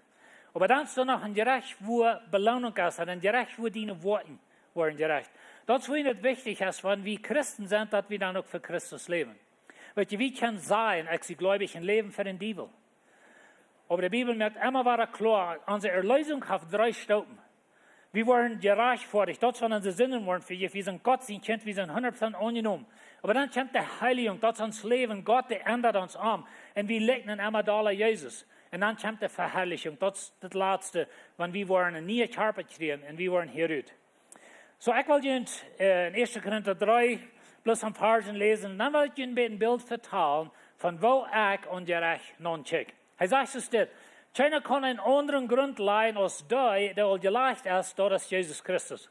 Oba dan es doa noch een Jerecht, wua Beloonunk es, un een Jerecht, wua diene Woakjen woaren jerecht. Daut es, wua daut wichtich es, wan wie Christen sent, daut wie dan uk fa Christus läwen. Weet jie, wie kjennen sajen, ekj sie gleubich, un läwen fa dän Diewel? Oba de Bibel moakt emma wada kloa, onse Erleesunk haft dree Stopen. Wie woaren jerajchtfoadicht, daut es, wan onse Sinden woaren vejäft, wie sent Gott sien Kjint, wie sent hundat Prozent aunjenomen. Oba dan kjemt de Heilijunk, daut es ons Läwen, Gott, dee endat ons om. Un wie likjnen emma dolla Jesus. Un dan kjemt de Veharlichunk, daut es daut latste, wan wie woaren een nieen Kjarpa kjrieen un wie woaren hia rut. Soo, ekj well junt, äh, en Ieeschte Korinta dree, bloos een Varsch läsen, un dan well ekj junt een bät een Bilt vetalen von woo ekj aun Jerecht nonkjikj. Hee sajcht soo dit: Kjeena kaun een aundren Grunt lajen aus dee, dee aul jelajcht es, daut es Jesus Christus.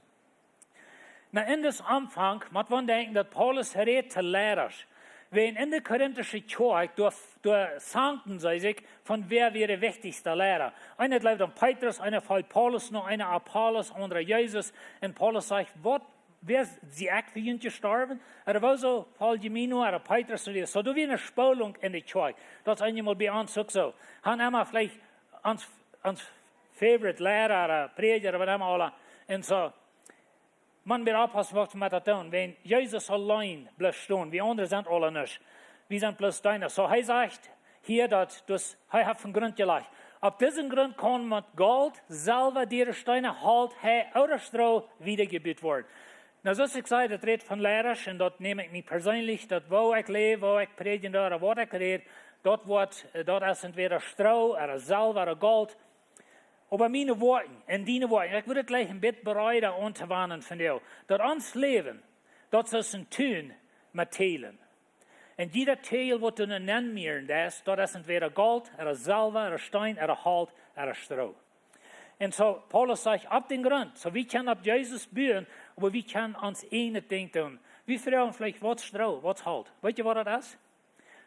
Nu, en disen Aunfank mott eena denkjen, daut Paulus rät to Lierasch. Wäajen en de korintische Kjoakj, doa, doa zankten see sikj von wäa wia de wichtichste Liera. Eena jleewd aun Petrus, eena foljt Paulus no, eena Apollos, aundra Jesus. Un Paulus sajcht: Waut, wäa sie ekj fa junt jestorwen? Ooda woo soo folj jie mie no, ooda Petrus no dee? Soo, doa wia eene Spolunk en de Kjoakj. Daut es eenjemol bie ons uk soo. Haben emma veleicht ons, ons favorite Liera ooda Prädja ooda waut emma aula. Un soo, maun mott oppaussen, waut wie met daut doonen. Wan Jesus auleen blift stonen, wie aundre sent aula nuscht. Wie sent bloos Deena. Soo, hee sajcht hia daut, dus hee haft een Grunt jelajcht. Opp disen Grunt kaun met Golt, Selwa, diere Steena, Holt, Hei ooda Stroo wiedajebut woaren. Nu, soo aus ekj säd, daut rät von Lierasch, un daut näm ekj mie perseenlich, daut woo ekj läw, woo ekj prädjen doo, ooda waut ekj räd, daut woat, äh, daut es entwäda Stroo, ooda Selwa, ooda Golt. Oba miene Woakjen un diene Woakjen, ekj wudd daut jlikj een bät breeda auntowanen von die, daut ons Läwen, daut es een Tun met Tällen. Un jieda Täl, waut du nenmoakjen deist, daut es entwäda Golt, ooda Selwa, ooda Steen, ooda Holt, ooda Stroo. Un soo, Paulus sajcht, opp dän Grunt, soo wie kjennen opp Jesus buen, oba wie kjennen ons ieejnet Dinkj doonen. Wie froagen veleicht: Waut es Stroo, waut es Holt? Weet jie, waut daut es?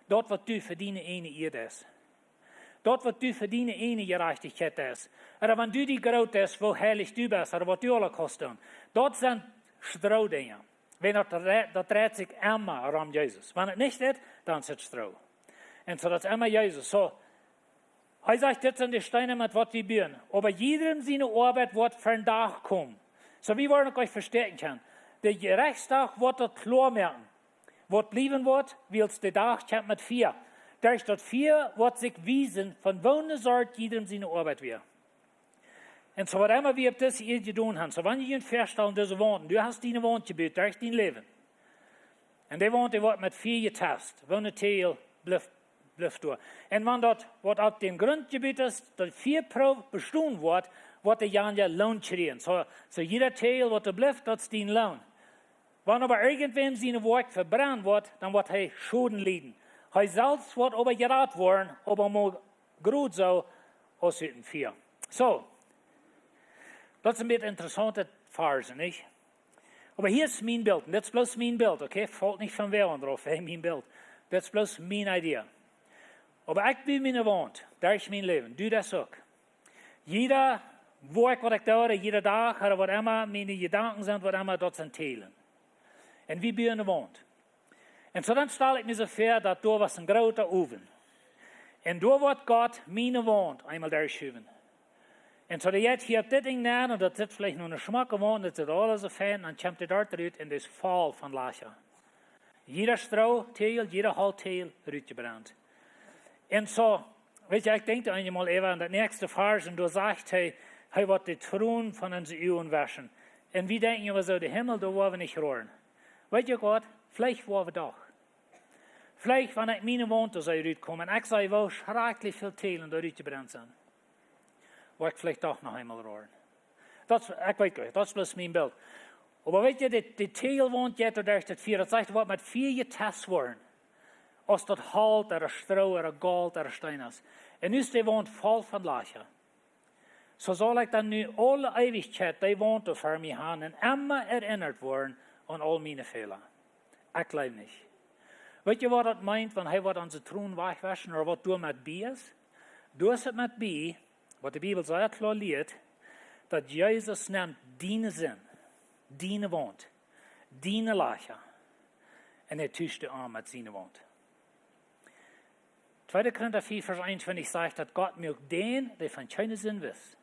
Daut, waut du fa diene ieejne Ea deist. Daut, waut du fa diene ieejne Jerajchtichkjeit deist. Ooda wan du die groot deist, woo heilich du best, ooda waut du aula kaust doonen. Daut sent Stroodinja. Wan daut dre-, daut dreit sikj emma rom Jesus. Wan et nich deit, dan es et Stroo. Un soo, daut es emma Jesus. Soo, hee sajcht, dit sent de Steena, met waut wie buen. Oba jiedrem siene Oabeit woat vondoag komen. Soo, wie woaren uk vestonen kjennen. De Jerechtsdach woat daut kloa moaken, waut bliewen woat, wiels de Dach kjemt met Fia. Derch daut Fia woat sikj wiesen, von woone Sort jiedrem siene Oabeit wia. Un soo, waut emma wie opp dise Ieed jedonen haben, soo, wan jie junt väastalen, dise Waunt, du hast diene Waunt jebut, derch dien Läwen. Un dee Waunt, dee woat met Fia jetast, woone Täl blift, blift doa. Un wan daut, waut opp dän Grunt jebut es, daut Fia prooft bestonen woat, woat dee jane Loon kjrieen. Soo, soo jieda Täl, waut doa blift, daut es dien Loon. Wan oba irjentwäm siene Woakj vebrent woat, dan woat hee Schoden lieden. Hee selfst woat oba jerat woaren, oba mau krakjt soo aus ut een Fia. Soo, daut sent een bät interessaunte Varsch, nich? Oba hia es mien Bilt, un dit es bloos mien Bilt, okay? Foll nich von wäa aun drauf, hee, mien Bilt. Dit es bloos miene Idee. Oba ekj bue miene Waunt, derch mien Läwen, du daut uk. Jieda Woakj, waut ekj doo, jieda Dach, ooda waut emma, miene Jedanken sent, waut emma, daut sent Tällen. Un wie buen eene Waunt. Un soo dan stal ekj mie soo väa, daut doa wia een groota Owen. Un doa woat Gott miene Waunt eemol derchschuwen. Un soo, dee jeit hia opp dit Dinkj nenn, un daut sitt veleicht noch eene schmocke Waunt, daut sitt aules soo fein, dan kjemt dee doa rut un dee es voll von Lacha. Jieda Strootäl, jieda Holttäl rutjebrent. Un soo, weet jie, ekj denkj doa eenjemol äwa en daut näakjste Varsch, un doa sajcht hee, hee woat de Tronen von onse Uagen wauschen. Un wie denkjen emma soo, de Himmel, doa woa wie nich roaren. Weet jie waut? Veleicht woa wie doch. Veleicht, wan ekj miene Waunt doa see rutkomen, un ekj see, woo schrakjlich väl Tällen doa rutjebrent sent, woa ekj veleicht doch noch eemol roaren. Daut, ekj weet nich, daut es bloos mien Bilt. Oba weet jie, dee, dee Tälwaunt jeit doa derch daut Fia, daut sajcht, woat met Fia jetast woaren. Aus daut Holt ooda Stroo ooda Golt ooda Steen es. Un nu es dee Waunt voll von Lacha. Soo saul ekj dan nu aule Eewichkjeit dee Waunt doa ver mie haben un emma erinnat woaren aun aul miene Fäla. Ekj jleew nich. Weet jie, waut daut meent, wan hee woat onse Tronen wajchwauschen, ooda waut doamet bie es? Doa es et met bie, waut de Bibel sea kloa lieet, daut Jesus nemt diene Sind, diene Waunt, diene Lacha, un hee tuscht dee om met siene Waunt. Tweede Korinta vier, Vers einundzwanzig sajcht, daut Gott muak dän, dee von kjeene Sind wist,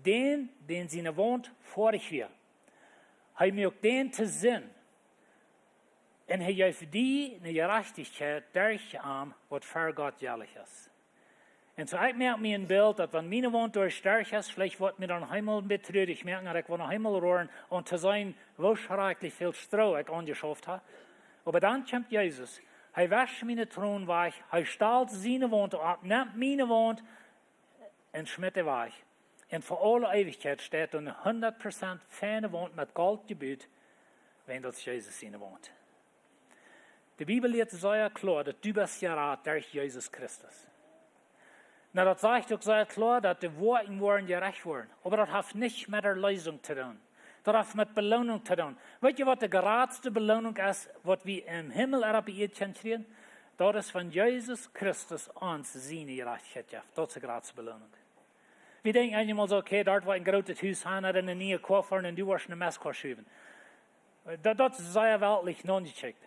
dän, dän siene Waunt foadich wia, hee muak dän to Sind, un hee jeef die ne Jerajchtichkjeit derch am, waut ver Gott jellich es. Un soo, ekj moak mie een Bilt, daut wan miene Waunt doa derch es, veleicht woat mie dan eemol een bät trurich moaken, daut ekj woa noch eemol roaren, om to seenen, woo schrakjlich väl Stroo ekj aunjeschauft hab. Oba dan kjemt Jesus, hee wescht miene Tronen wajch, hee stalt siene Waunt opp, nemt miene Waunt un schmitt dee wajch. Un fa aule Eewichkjeit steit doa ne hundat Prozent feine Waunt met Golt jebut, wiels daut es Jesus siene Waunt. De Bibel lieet sea kloa, daut du best jerat derch Jesus Christus. Nu, daut sajcht uk sea kloa, daut de Woakjen woaren jerecht woaren. Oba daut haft nich met Erleesunk to doonen. Daut haft met Beloonunk to doonen. Weet jie, waut de jratste Beloonunk es, waut wie em Himmel ooda opp de Ieed kjennen kjrieen? Daut es, wan Jesus Christus ons siene Jerajchtichkjeit jeft. Daut es de jratste Beloonunk. Wie denkjen eenjemol soo, okay, doa woat een grootet Hus han, ooda ne niee Koa foaren, un du woascht ne Mestkoa schuwen. Daut, daut es sea weltlich nojeschekjt.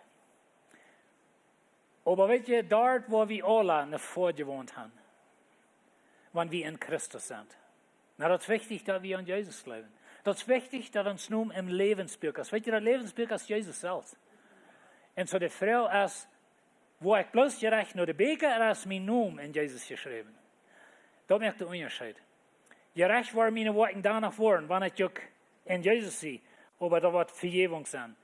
Oba weet jie, doa woa wie aula ne Foadje jewant han, wan wie en Christus sent. Nu, daut es wichtich, daut wie aun Jesus jleewen. Daut es wichtich, daut ons Nomen em Läwensbuak es. Weet jie, daut Läwensbuak es Jesus selfst. Un soo de Froag es, woa ekj bloos jerecht no de Bieekja, ooda es mien Nomen en Jesus jeschräwen? Daut moakt dän Unjascheet. Jerecht woaren miene Woakjen doano woaren, wan ekj uk en Jesus sie, oba daut woat Vejäwunk sennen.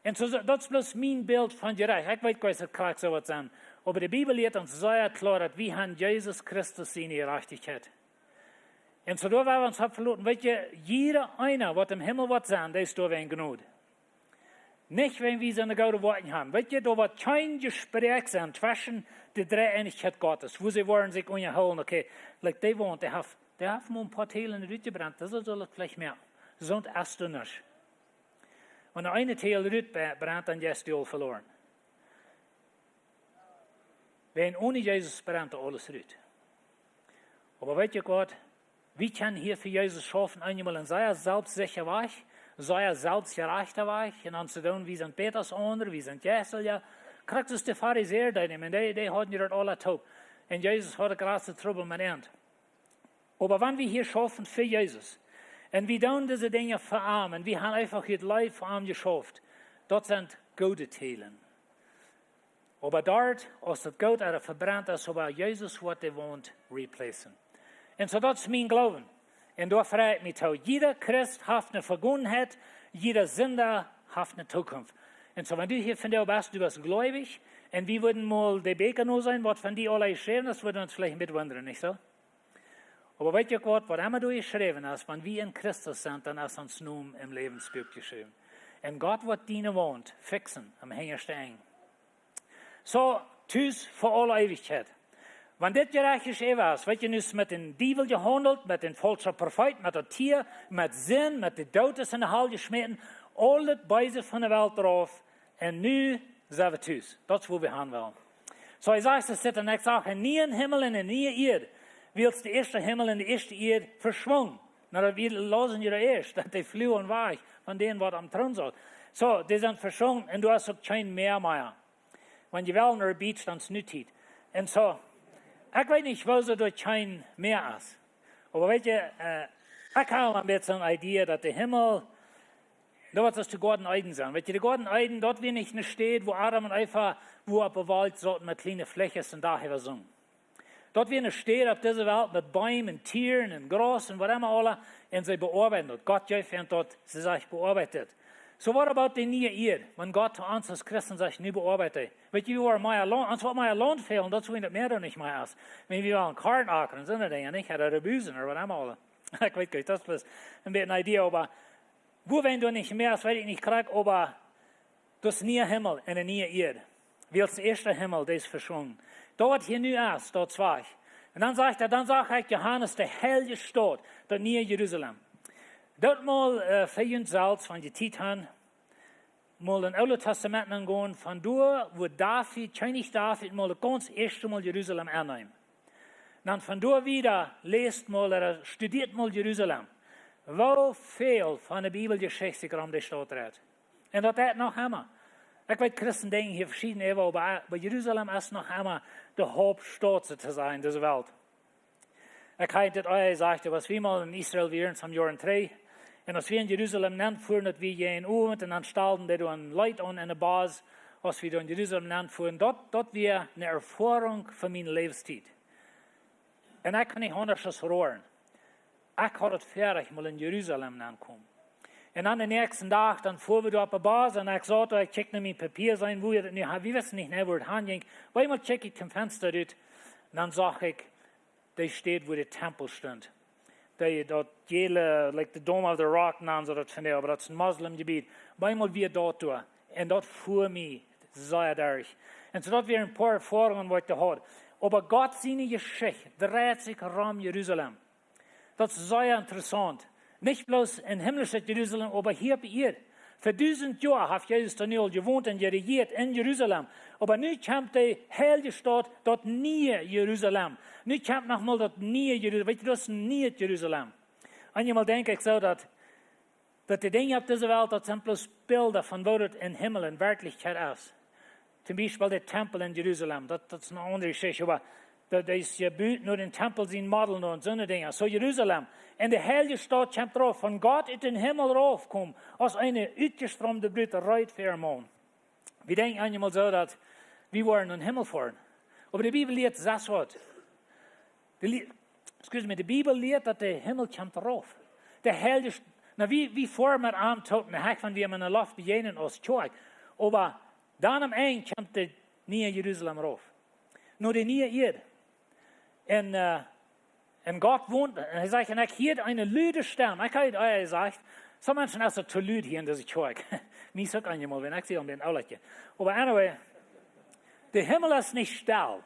Un soo, daut es bloos mien Bilt von jerecht. Ekj weet, ekj weet, daut krakjt soo woat sennen. Oba de Bibel lieet ons sea kloa, daut wie han Jesus Christus siene Jerajchtichkjeit. Un soo doa woa wie ons opp veloten. Weet jie, jieda eena, waut em Himmel woat sennen, dee es doa wäajen Jnod. Nich wäajen wie soone goode Woakjen han. Weet jie, doa woat kjeen Jespräakj sennen tweschen de Dreeeenichkjeit Gottes, wua see woaren sikj unjahoolen, okay, like, dee Waunt, dee haft, dee haft mau een poa Täle rutjebrent, daut sull ekj veleicht mea. Soont es doa nich. Wan de eene Täl rutbrent, dan es dee aul veloaren. Wäajen one Jesus brent aules rut. Oba weet jie waut? Wie kjennen hia fa Jesus schaufen, eenjemol en sea selfstsecha Wajch, sea selfstjerajchta Wajch, un dan to doonen, wie sent bäta aus aundre, wie sent jeistelja. Krakjt soo aus de Farisäa deeden, un dee, dee hauden je daut aula toop. Un Jesus haud de jratste Trubbel met an. Oba wan wie hia schaufen fa Jesus, un wie doonen dise Dinja fa am, un wie han eefach hia Läwen fa am jeschauft, daut sent goode Täle. Oba doa, aus daut Goot ea vebrent es, oba Jesus woat de Waunt replacen. Un soo daut es mien Gloowen. Un doa frei ekj mie too. Jieda Christ haft ne Vegangenheit, jieda Sinda haft ne Tookunft. Un soo, wan du hia vondoag best, du best gleubich, un wie wudden mol de Bieekja noseenen, waut von die aula jeschräwen es, wudd ons veleicht een bät wundren, nich soo? Oba weet jie waut, waut emma doa jeschräwen es, wan wie en Christus sent, dan es ons Nomen em Läwensbuak jeschräwen. Un Gott woat diene Waunt fixen aum hinjaschten Enj. Soo, tus fa aule Eewichkjeit. Wan dit Jerecht es, weet jie, nu es met dän Diewel jehaundelt, met dän faulschen Profeet, met daut Tia, met Sind, met de Doot es en de Hal jeschmäten, aul daut Beese von de Welt rauf, un nu sent wie tus. Daut es, wua wie han wellen. Soo, hee sajcht, et es dit, un ekj sach eenen nieen Himmel un eene niee Ieed, wiels de ieeschte Himmel un de ieeschte Ieed veschwungen. Nu, daut wie läsen hia ieescht, daut dee fluagen wajch von dän, waut aum Troon saut. Soo, dee sent veschwungen, un doa es uk kjeen Mäa mea. Wan jie wellen, no de beach, dan es nu Tiet. Un soo, ekj weet nich, woo soo doa kjeen Mäa es. Oba weet jie, äh, ekj hab een bät soone Idee, daut de Himmel, daut woat soo aus de Goaden Eden sennen. Weet jie, de Goaden Eden, daut wia nich eene Städ, wua Adam un Eva, wua opp de Welt sauten met kjliene Flichjes un doa äwa sungen. Daut wia eene Städ opp dise Welt met Beem un Tieren un Graus un waut emma aula. Un see beoabeiden daut. Gott jeef an daut, see sajcht, beoabeit dit. So, what about de niee Ieed? Wan Gott to ons aus Christen sajcht, nu beoabeit dee. Weet jie, wie woaren mea Launt, ons woat mea Launt fälen, daut wie daut Mäa dan nich mea es. Wan wie wellen Korn akren, soone Dinja, nich? Ooda Rebusen ooda waut emma aula. Ekj weet nich, daut es een bät eene Idee, oba wua wie doa nich mea es, weet ekj nich krakjt, oba daut es een niea Himmel un eene niee Ieed. Wiels de ieeschte Himmel, dee es veschwungen. Daut, waut hia nu es, daut es wajch. Un dan sajcht hee, dan sach ekj, Johanes, de heilje Staut, daut niee Jerusalem. Doot mol, äh, fa junt selfst, wan jie Tiet han, mol em Oolen Tastament aungonen, von doa, wua David, Kjennich David, mol daut gaunz ieeschte Mol Jerusalem aunneem. Dan von doa wieda, läst mol, ooda studieet mol Jerusalem. Woo väl von de Bibeljeschicht sikj rom de Staut dreit. Un daut deit noch emma. Ekj weet, Christen denkjen hia veschieden äwa, oba, oba Jerusalem es noch emma de Hauptstaut, soo to sajen, dise Welt. Ekj hab dit ea jesajcht, aus wie mol en Israel wieren, some Joaren trigj, un aus wie en Jerusalem nenfuaren, daut wie jäajen Owent un dan stalden dee doa een Leet aun enne Bos, aus wie doa en Jerusalem nenfuaren, daut, daut wia eene Erfoarunk von miene Läwenstiet. Un ekj kunn nich aundasch aus roaren. Ekj haud daut Väarajcht, mol en Jerusalem nenkomen. Un dan dän näakjsten Dach, dan fuaren wie doa opp de Bos un ekj saut doa, ekj kjikjt no mien Papia, seenen, woo daut nu, wie wisten nich, woo daut hanjinkj. Opp eemol kjikjt ekj toom Fensta rut, un dan sach ekj de Städ, wua de Tempel stunt. Dee, daut jäle, like the Dome of the Rock, nanen see daut vondoag, oba daut es een Moslem-Jebiet. Opp eemol wia daut doa. Un daut fua mie sea derch. Un soo daut wieren een poa Erfoarungen, waut ekj doa haud. Oba Gott siene Jeschicht dreit sikj rom Jerusalem. Daut es sea interessaunt. Nich bloos een himmlischet Jerusalem, oba hia opp Ieed. Fa dusent Joa haft Jesus doa nu aul jewont un jerejieet en Jerusalem. Oba nu kjemt de heilje Staut, daut niee Jerusalem. Nu kjemt noch mol daut niee Jerusalem. Weetst du, daut es een nieet Jerusalem. Eenjemol denkj ekj soo, daut, daut de Dinja opp dise Welt, daut sent bloos Bilda von woo daut em Himmel en Werkjlichkjeit es. Toom Biespel de Tempel en Jerusalem, daut, daut es eene aundre Jeschicht, oba daut, daut es jebut no dän Tempel sien Model no un soone Dinja. Soo Jerusalem. Un de heilje Staut kjemt rauf, von Gott ut dän Himmel raufkomen, aus eene utjestroomde Brut reed fa äaren Maun. Wie denkjen eenjemol soo, daut wie woaren em Himmel foaren. Oba de Bibel lieet sest waut. De Li-, excuse me, de Bibel lieet, daut de Himmel kjemt rauf. De heilje St-, na, wie, wie foaren met am toop, na, hee, wan wie am en de Loft bejäajnen aus Kjoakj. Oba dan aum Enj kjemt de niee Jerusalem rauf. No de niee Ieed. Un, äh, un Gott wont, un hee sajcht, un ekj hieed eene lude Stemm. Ekj hab, äh, jesajcht, some Menschen es daut too lud hia en dise Kjoakj. Mie es uk eenjemol, wan ekj sie aum dän Oolekje. Oba anyway, de Himmel es nich stell.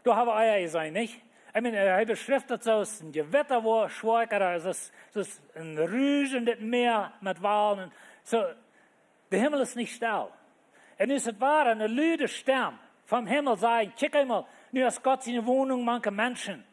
Doa hab wie ea jeseenen, nich? I mean, äh, hee beschrift daut soo aus een Jewitta, woo schwoa, ooda soo aus, soo aus een ruschendet Mäa met Walen. Soo, de Himmel es nich stell. Un nu es daut wua, eene lude Stemm vom Himmel sajcht: Kjikj eemol, nu es Gott siene Wonunk mank de Menschen.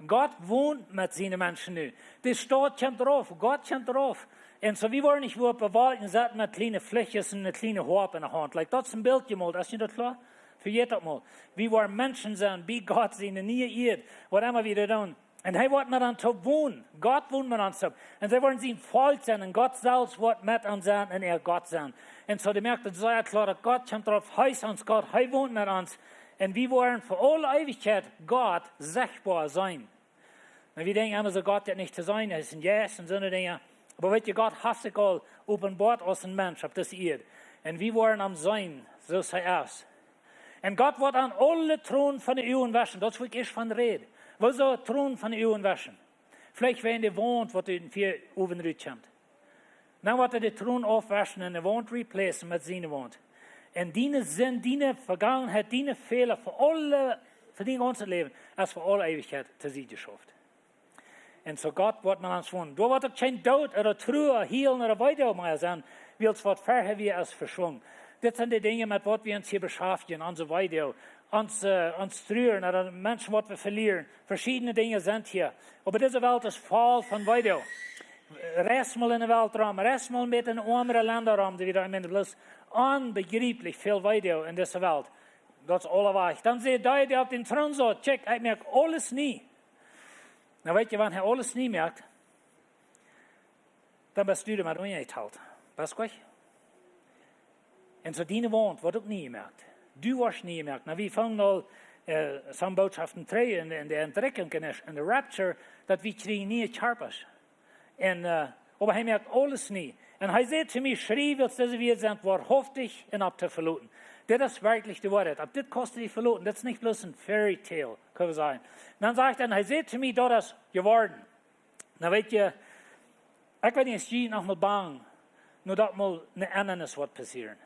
Gott wont met siene Menschen nu. De Staut kjemt rauf, Gott kjemt rauf. Un soo, wie woaren nich wua oppe Wolkjen setten met kjliene Flichjes un eene kjliene Hoap en de Haunt. Like, daut es een Bilt jemolt, es nich daut kloa? Vejät daut mol. Wie woaren Menschen sennen, bie Gott siene niee Ieed, waut emma wie doa doonen. Un hee woat met ons toop wonen. Gott wont met ons toop. Un see woaren sien Volkj sennen. Un Gott selfst woat met ons sennen un äa Gott sennen. Un soo, dee moakt daut sea kloa, daut Gott kjemt rauf, hee es ons Gott, hee wont met ons. Un wie woaren fa aule Eewichkjeit Gott sichtboa seenen. Nu, wie denkjen emma soo, Gott jeit nich to seenen, hee es een Jeist un soone Dinja. Oba weetst du, Gott haft sikj aul openboat aus een Mensch opp dise Ieed. Un wie woaren am seenen, soo aus hee es. Un Gott woat ons aule Tronen von de Uagen wauschen. Daut es, wua ekj ieescht von räd. Wuarom Tronen von de Uagen wauschen? Veleicht wäajen de Waunt, waut ut dän Fia-, Owen rutkjemt. Dan woat hee de Tronen aufwauschen un de Waunt replacen met siene Waunt. Un diene Sind, diene Vegangenheit, diene Fäla fa aule, fa dien gaunzet Läwen, es fa aule Eewichkjeit to Sied jeschauft. Un soo Gott woat met ons wonen. Doa woat uk kjeen Doot ooda Trua, Hielen ooda Weedoag mea sennen, wiels waut verhäa wia es veschwungen. Dit sent de Dinja, met waut wie ons hia beschaftjen, onse Weedoag, ons, äh, ons Truaren, ooda Menschen, waut wie velieren. Veschiedne Dinja sent hia. Oba dise Welt es voll von Weedoag. Reis mol en de Welt rom, reis mol een bät en aundre Lenda rom, dee wie doa, ekj meen, bloos onbejrieplich väl Weedoag en dise Welt. Daut es aulewajch. Dan sajcht dee, dee opp dän Troon saut: Kjikj, ekj moak aules nie. Nu, weetst du, wan hee aules nie moakt, dan best du doamet unjatalt. Best du? Un soo diene Waunt woat uk nie jemoakt. Du woascht nie jemoakt. Nu, wie fungen aul, äh, some Botschaften trigj en de, en de Entrückung, en de, en de Rapture, daut wie kjrieen niee Kjarpasch. Un, äh, oba hee moakt aules nie. Un hee säd to mie: Schriew, wiels dise Wieed sent woarhauftich un opp to veloten. Dit es werkjlich de Woarheit. Opp dit kaust du die veloten. Dit es nich bloos een fairy tale, kjenn wie sajen. Dan sajcht hee, un hee säd to mie: Daut es jeworden. Nu, weetst du, ekj weet nich, es jie noch mol bang, nu daut mol een Endanis woat passieren.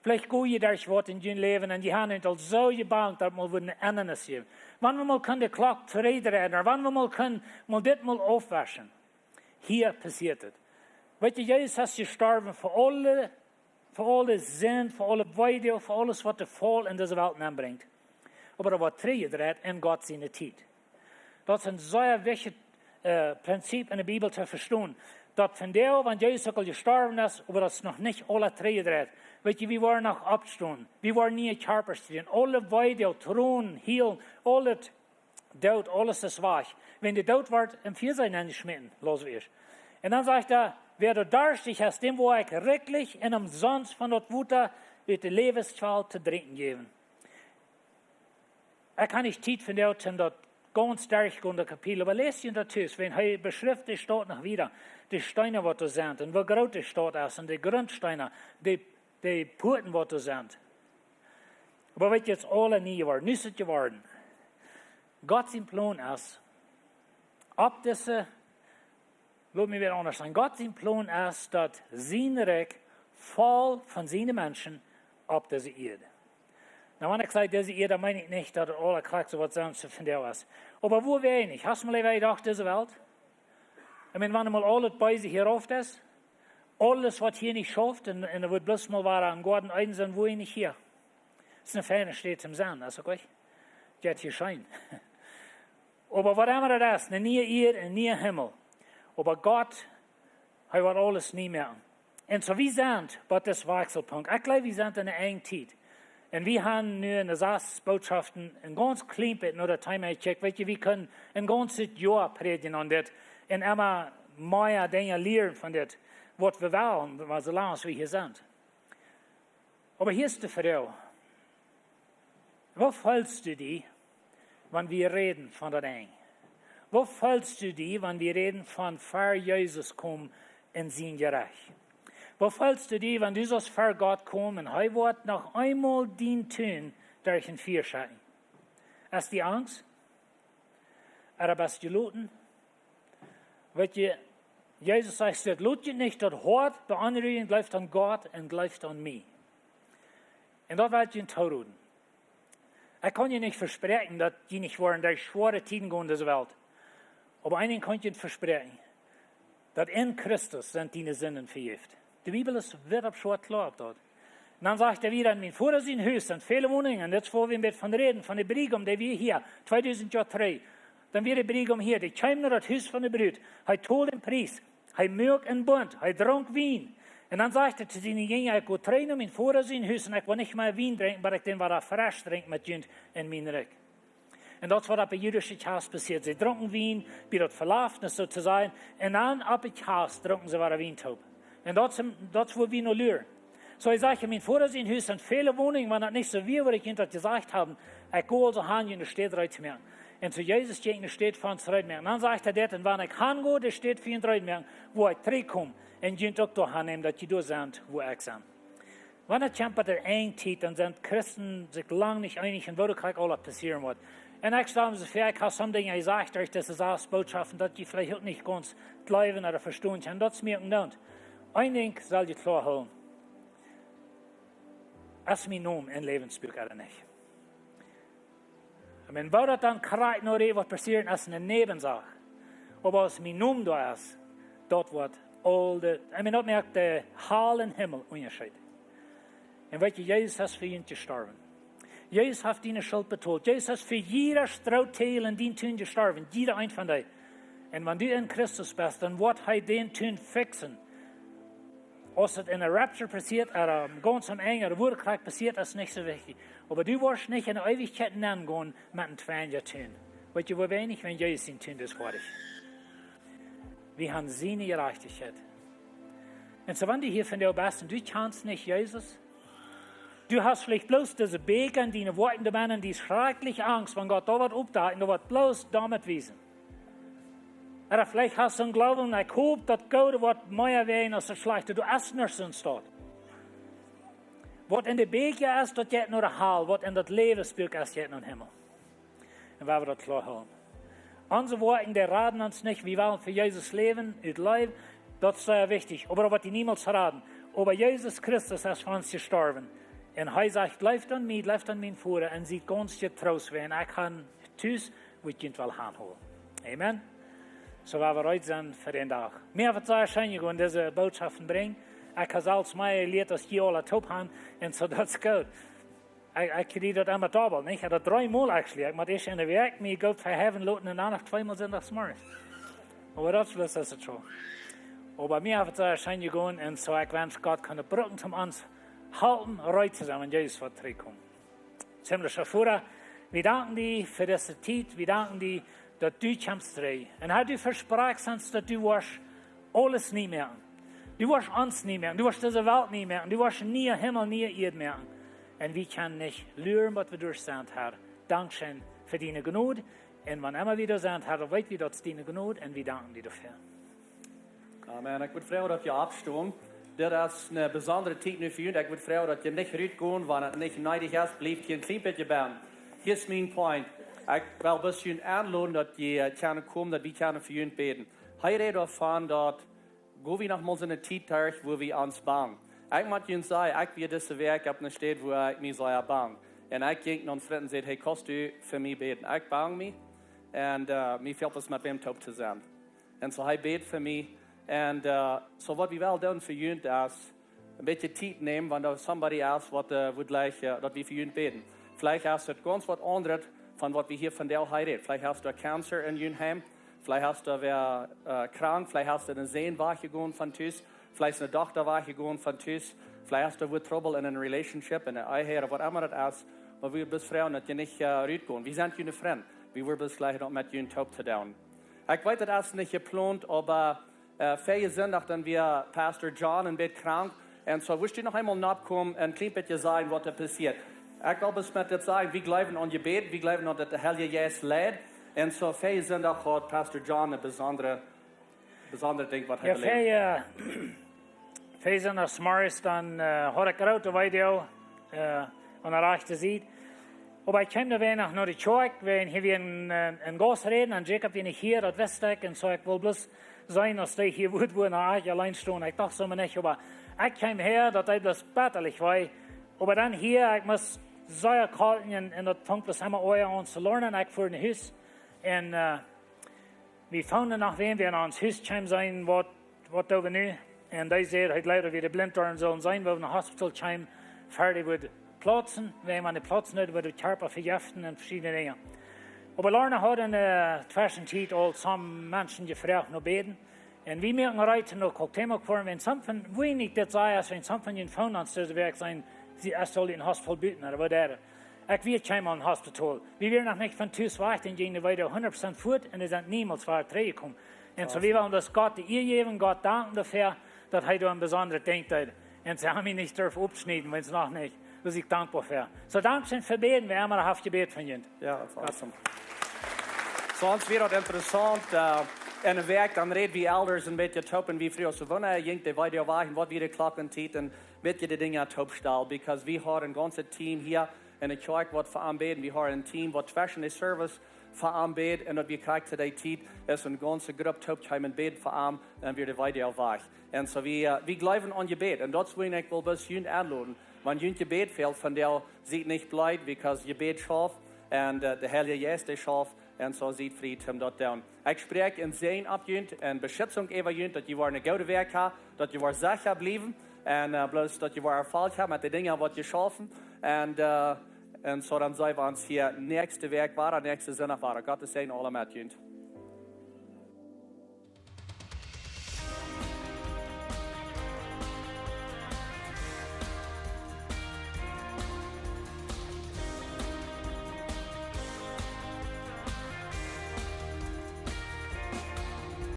Veleicht go jie derch waut en jun Läwen un jie haben aul soo jebangt, daut mol woat een Endanis jäwen. Wan wie mol kjennen de Klock trigjdreien, ooda wan wie mol kjennen mol dit mol aufwauschen. Hia passieet et. Weetst du, Jesus es jestorwen fa aule, fa aule Sind, fa aule Weedoag, fa aules, waut de Faul en dise Welt nenbrinjt. Oba daut woat trigjjedreit en Gott siene Tiet. Daut es een sea wichtjet, äh, Prinzip en de Bibel to vestonen. daut vondoag, wan Jesus uk aul jestorwen es, oba daut es noch nich aules trigj jedreit. Weet jie, wie woaren noch oppstonen. Wie woaren niee Kjarpasch kjrieen. Aule Wee, Tronen, Hielen, aulet Doot, aules es wajch. Wan de Doot woat em Fia enjeschmäten, läs wie ieescht. Un dan sajcht hee: Wäa doa darstich es, däm woa ekj rikjlich un omsonst von daut Wota ut de Läwenskwal to drinkjen jäwen. Ekj hab nich Tiet vondoag om daut gaunz derchtogonen, daut Kapitel, oba läst junt daut tus, wan hee beschrift de Staut noch wieda, de Steena waut doa sent, un woo groot de Staut es, un de Grundsteena, de, de Puaten waut doa sent. Oba weet jie, daut es aules nie jeworden. Nu es et jeworden. Gott sien Plon es, opp dise, lot mie wada aundasch sajen, Gott sien Plon es, daut sien Rikj voll von siene Menschen opp dise Ieed. Nu, wan ekj saj dise Ieed, dan meen ekj nich, daut et aules krakjt soo woat sennen aus et vondoag es. Oba woo wia nich? Hast du mol äwa jedocht, dise Welt? Ekj meen, wan mol aul daut Beese hia rauf es, aules waut hia nich schauft, un, un et woat bloos mol wada een Goaden Eden sennen, woo nich hia. Es eene feine Staut toom sennen, es uk goot. Jeit hia scheen. Oba waut emma et es, eene niee Ieed, een niea Himmel. Oba Gott, hee woat aules nie moaken. Un soo, wie sent bie disen Wakjselpunkt. Ekj jleew, wie sent en eene enje Tiet. Un wie haben nu en de sas Botschaften een gaunz kjlien bät no daut Thema jekjikjt. Weet jie, wie kunnen een gaunzet Joa prädjen aun dit. Un emma mea Dinja lieren von dit, waut wie wellen, mau soo lang aus wie hia sent. Oba hia es de Froag: Woo feelst du die, wan wie räden von daut Enj? Woo feelst du die, wan wie räden von ver Jesus komen en sien Jerecht? Woo feelst du die, wan du sust ver Gott komen un hee woat noch eemol dien Tun derch een Fia schekjen? Es die Angst? Ooda best du jeloten? Weet jie, Jesus sajcht: Lot junt nich daut Hoat beonrujen, jleeft aun Gott un jleeft aun mie. Un daut well ekj junt toroden. Ekj kaun junt nich vespräakjen, daut jie nich woaren derch schwoare Tieden gonen en dise Welt. Oba een Dinkj kaun ekj junt vespräakjen, daut en Christus sent diene Sinden vejäft. De Bibel es wiet opp schwoat kloa opp daut. Un dan sajcht hee wieda: En mien Voda sien Hus sent väle Woninjen. Un dit es wua wie een bät von räden, von de Briegaum, dee wia hia, tweedusent Joa trigj. Dan wia de Briegaum hia, dee kjeem no daut Hus von de Brut. Hee told dän Pries. Hee muak een Bunt. Hee drunk Wien. Un dan sajcht hee to siene Jinja: Ekj go trigj no mien Voda sien Hus un ekj woa nich mea Wien drinkjen, oba ekj woa waut fresch drinkjen met junt en mien Rikj. Un daut es waut opp de jüdische Kjast passieet. See drunken Wien bie daut Velafnis, soo to sajen. Un dan opp de Kjast drunken see wada Wien toop. Un daut es, daut es wua wie no luren. Soo, hee sajcht: En mien Voda sien Hus sent väle Woninjen. Wan daut nich soo wia, wudd ekj junt daut jesajcht haben. Ekj go aulsoo han, junt de Städ reed to moaken. Un soo Jesus jinkj de Städ fa ons reed moaken. Dan sajcht hee dit: Un wan ekj han go, de Städ fa junt reed moaken, woa ekj trigj komen un junt uk doa han nämen, daut jie doa sent, wua ekj sie. Wan et kjemt bie de Enjtiet, dan sent Christen sikj lang nich eenich un woo daut krakjt aules passieren woat. Un ekj stal mie soo väa, ekj hab soone Dinja jesajcht derch dise sas Botschaften, daut jie veleicht uk nich gaunz jleewen ooda vestonen kjennen. Daut es mie uk nich. Een Dinkj saul jie kloa hoolen: Es mien Nomen em Läwensbuak ooda nich? Ekj meen, woo daut dan krakjt no dee waut passieren, es eene Näwensach. Oba aus mien Nomen doa es, daut woat aul de, ekj meen, daut moakt de Hal un Himmel Unjascheet. Un weet jie, Jesus es fa junt jestorwen. Jesus haft diene Schult betolt. Jesus es fa jieda Strooteel en dien Tun jestorwen. Jieda een von dee. Un wan du en Christus best, dan woat hee dän Tun fixen. Aus et en de Rapture passieet, ooda gaunz aum Enj, ooda wua et krakjt passieet, es nich soo wichtich. Oba du woascht nich en de Eewichkjeit nengonen met een twinja Tun. Weet jie, woo weinich, wan Jesus sien Tun es foadich. Wie haben siene Jerajchtichkjeit. Un soo, wan du hia vondoag best un du kjanst nich Jesus, du hast veleicht bloos dise Bieekja en diene Woakjen doabennen, du hast schrakjlich Angst, wan Gott doa woat oppdakjen, doa woat bloos doamet wiesen. Ooda veleicht hast du een Gloowen, ekj hop, daut Goode woat mea woaren aus daut Schlajchte. Doa es nuscht soo een Staut. Waut en de Bieekja es, daut jeit no de Hal. Waut en daut Läwensbuak es, jeit no dän Himmel. Un wie wellen daut kloa hoolen. Onse Woakjen, dee raden ons nich. Wie wellen fa Jesus läwen, ut Leew. Daut es sea wichtich. Oba daut woat die niemols raden. Oba Jesus Christus es fa ons jestorwen. Un hee sajcht: Jleeft aun mie, jleeft aun mien Voda, un siet gaunz jetroost, wiels ekj hab een Tus, wua ekj junt well hanhoolen. Amen. Soo, wie wellen reed sennen fa dän Dach. Mie haft et sea scheen jegonen, dise Botschaften brinjen. Ekj hab selfst mea jelieet aus jie aule toop haben. Un soo, daut es goot. Ekj, ekj kjrie daut emma dobbelt, nich? Ekj hab daut dree mol actually. Ekj mott ieescht enne Wäakj mie goot veheiwen loten un dan noch twee mol sindachs zemorjes. Oba daut es, daut es soo. Oba mie haft et sea scheen jegonen un soo ekj wensch Gott kunn brucken toom ons halpen reed to sennen wan Jesus woat trigjkomen. Himmlischa Voda, wie danken die fa dise Tiet, wie danken die daut du kjemst trigj. Un Herr, du vesprakjst ons daut du woascht aules nie moaken. Du woascht ons nie moaken, du woascht dise Welt nie moaken, du woascht een nieen Himmel, niee Ieed moaken. Un wie kjennen nich luren waut wie derch sent, Herr. Dankscheen fa diene Jnod. Un wan emma wie doa sent, Herr, dan weet wie daut es diene Jnod un wie danken die doafäa. Amen. Ekj wudd froagen daut jie oppstonen. Dit es eene besondre Tiet nu fa junt. Ekj wudd froagen daut jie nich rutgonen wan et nich needich es. Blieft hia een kjlien bät benen. Hia es mien point. Ekj well bloos junt enloden daut jie kjennen komen, daut wie kjennen fa junt bäden. Hee rät doavon daut, go wie noch mol soone Tiet derch wua wie ons bangen. Ekj mott junt sajen, ekj wia dise Wäakj opp eene Städ wua ekj mie sea bang. Un ekj jinkj no een Frint un säd: Hey, kaust du fa mie bäden? Ekj bang mie. Un mie fält et met wäm toop to sennen. Un soo hee bäd fa mie. Un soo waut wie wellen doonen fa junt es een bät Tiet nämen wan doa somebody es waut wudd jleichen daut wie fa junt bäden. Veleicht es et gaunz waut aundret von waut wie hia vondoag hia räden. Veleicht hast du cancer en jun Heim. Veleicht hast du wäa krank. Veleicht hast du eenen Sän wajchjegonen von Tus. Veleicht es eene Dochta wajchjegonen von Tus. Veleicht hast du wua trouble en eene relationship, en eene Ehe ooda waut emma daut es. Oba wie wudden bloos froagen daut jie nich rutgonen. Wie sent june Frind. Wie wudden bloos jleichen daut met junt toop to doonen. Ekj weet daut es nich jeplont, oba väajen Sindach dan wia Pastor John een bät krank. Un soo wudd ekj noch eemol noppkomen un een kjlien bät sajen waut doa passieet. Ekj well bloos met dit sajen, wie jleewen aun Jebäd, wie jleewen daut de Heilje Jeist leit. Un soo väajen Sindach haud Pastor John een besondret Dinkj waut hee beleewd. Väajen Sindach zemorjes dan haud ekj groote Weedoag aun de rajchte Sied. Oba ekj kjeem doa weinich no de Kjoakj, wäajen hia wia een Gaust räden un Jacob wia nich hia, daut wist ekj. Un soo ekj wull bloos seenen aus dee hia wudd, wua ekj auleen stunt. Ekj docht soo mau nich, oba ekj kjeem häa, daut deed bloos bettalich wee. Oba dan hia, ekj must sea kolkjen un daut funk bloos emma oaja aun to loarnen. Ekj fua no Hus un wie fungen noch wäm, wäa no ons Hus kjeem, säden: Waut doo wie nu? Un dee säd, hee jleewd daut wie de Blinddoaren sullen seenen, woo wie no Hospital kjeemen, ver dee wudd plautzen, wäajen wan dee plautzen deed, wudd de Kjarpa vejeften un veschiedne Dinja. Oba Lorna haud en de Tweschentiet aul some Menschen jefroacht no bäden. Un wie muaken reed toom no Cuauhtémoc foaren, wäajen some von, woo ekj dit saj, es wäajen some von junt fungen ons dise Wäakj, säden see, es saul en Hospital buten ooda waut. Ekj wia kjeenmol en Hospital. Wie wieren noch nich von Tus wajch, dan jinkj de Weedoag hundat Prozent fuat un dee sent niemols wada trigjjekomen. Un soo wie wellen daut Gott de Ea jäwen, Gott danken doafäa, daut hee doa een besondret Dinkj deed. Un see haben mie nich derft oppschnieden, wan see noch nich. Doa sie ekj dankboa fäa. Soo dankscheen fa bäden, wäa emma haft jebät von junt. Soo ons wia daut interessaunt, en de Wäakj dan räd wie Elders een bät toop un wie fruagen soo: Wanea jinkj de Weedoag wajch un waut wia de Klockentiet? Un met je de Dinja toopstalen, because wie haben een gaunzet Team hia en de Kjoakj waut fa am bäden. Wie haben een Team waut tweschen de Service fa am bät, un daut wia krakjt to dee Tiet, es eene gaunze Grupp toopjekomen, bäden fa am, un wia de Weedoag wajch. Un soo wie jleewen aun Jebäd un daut es wuarom ekj well bloos junt enloden, wan junt Jebäd fält vondoag, siet nich bleed, because Jebäd schauft, un de Heilje Jeist dee schauft, un soo siet frie toom daut doonen. Ekj spräakj een Säajen opp junt un Beschitzunk äwa junt, daut jie woaren eene goode Wäakj haben, daut jie woaren secha bliewen, un bloos daut jie woaren Erfolch haben met de Dinja waut jie schaufen. Un soo dan seenen wie ons hia näakjste Wäakj wada, näakjsten Sindach wada. Gott säajen aule met junt.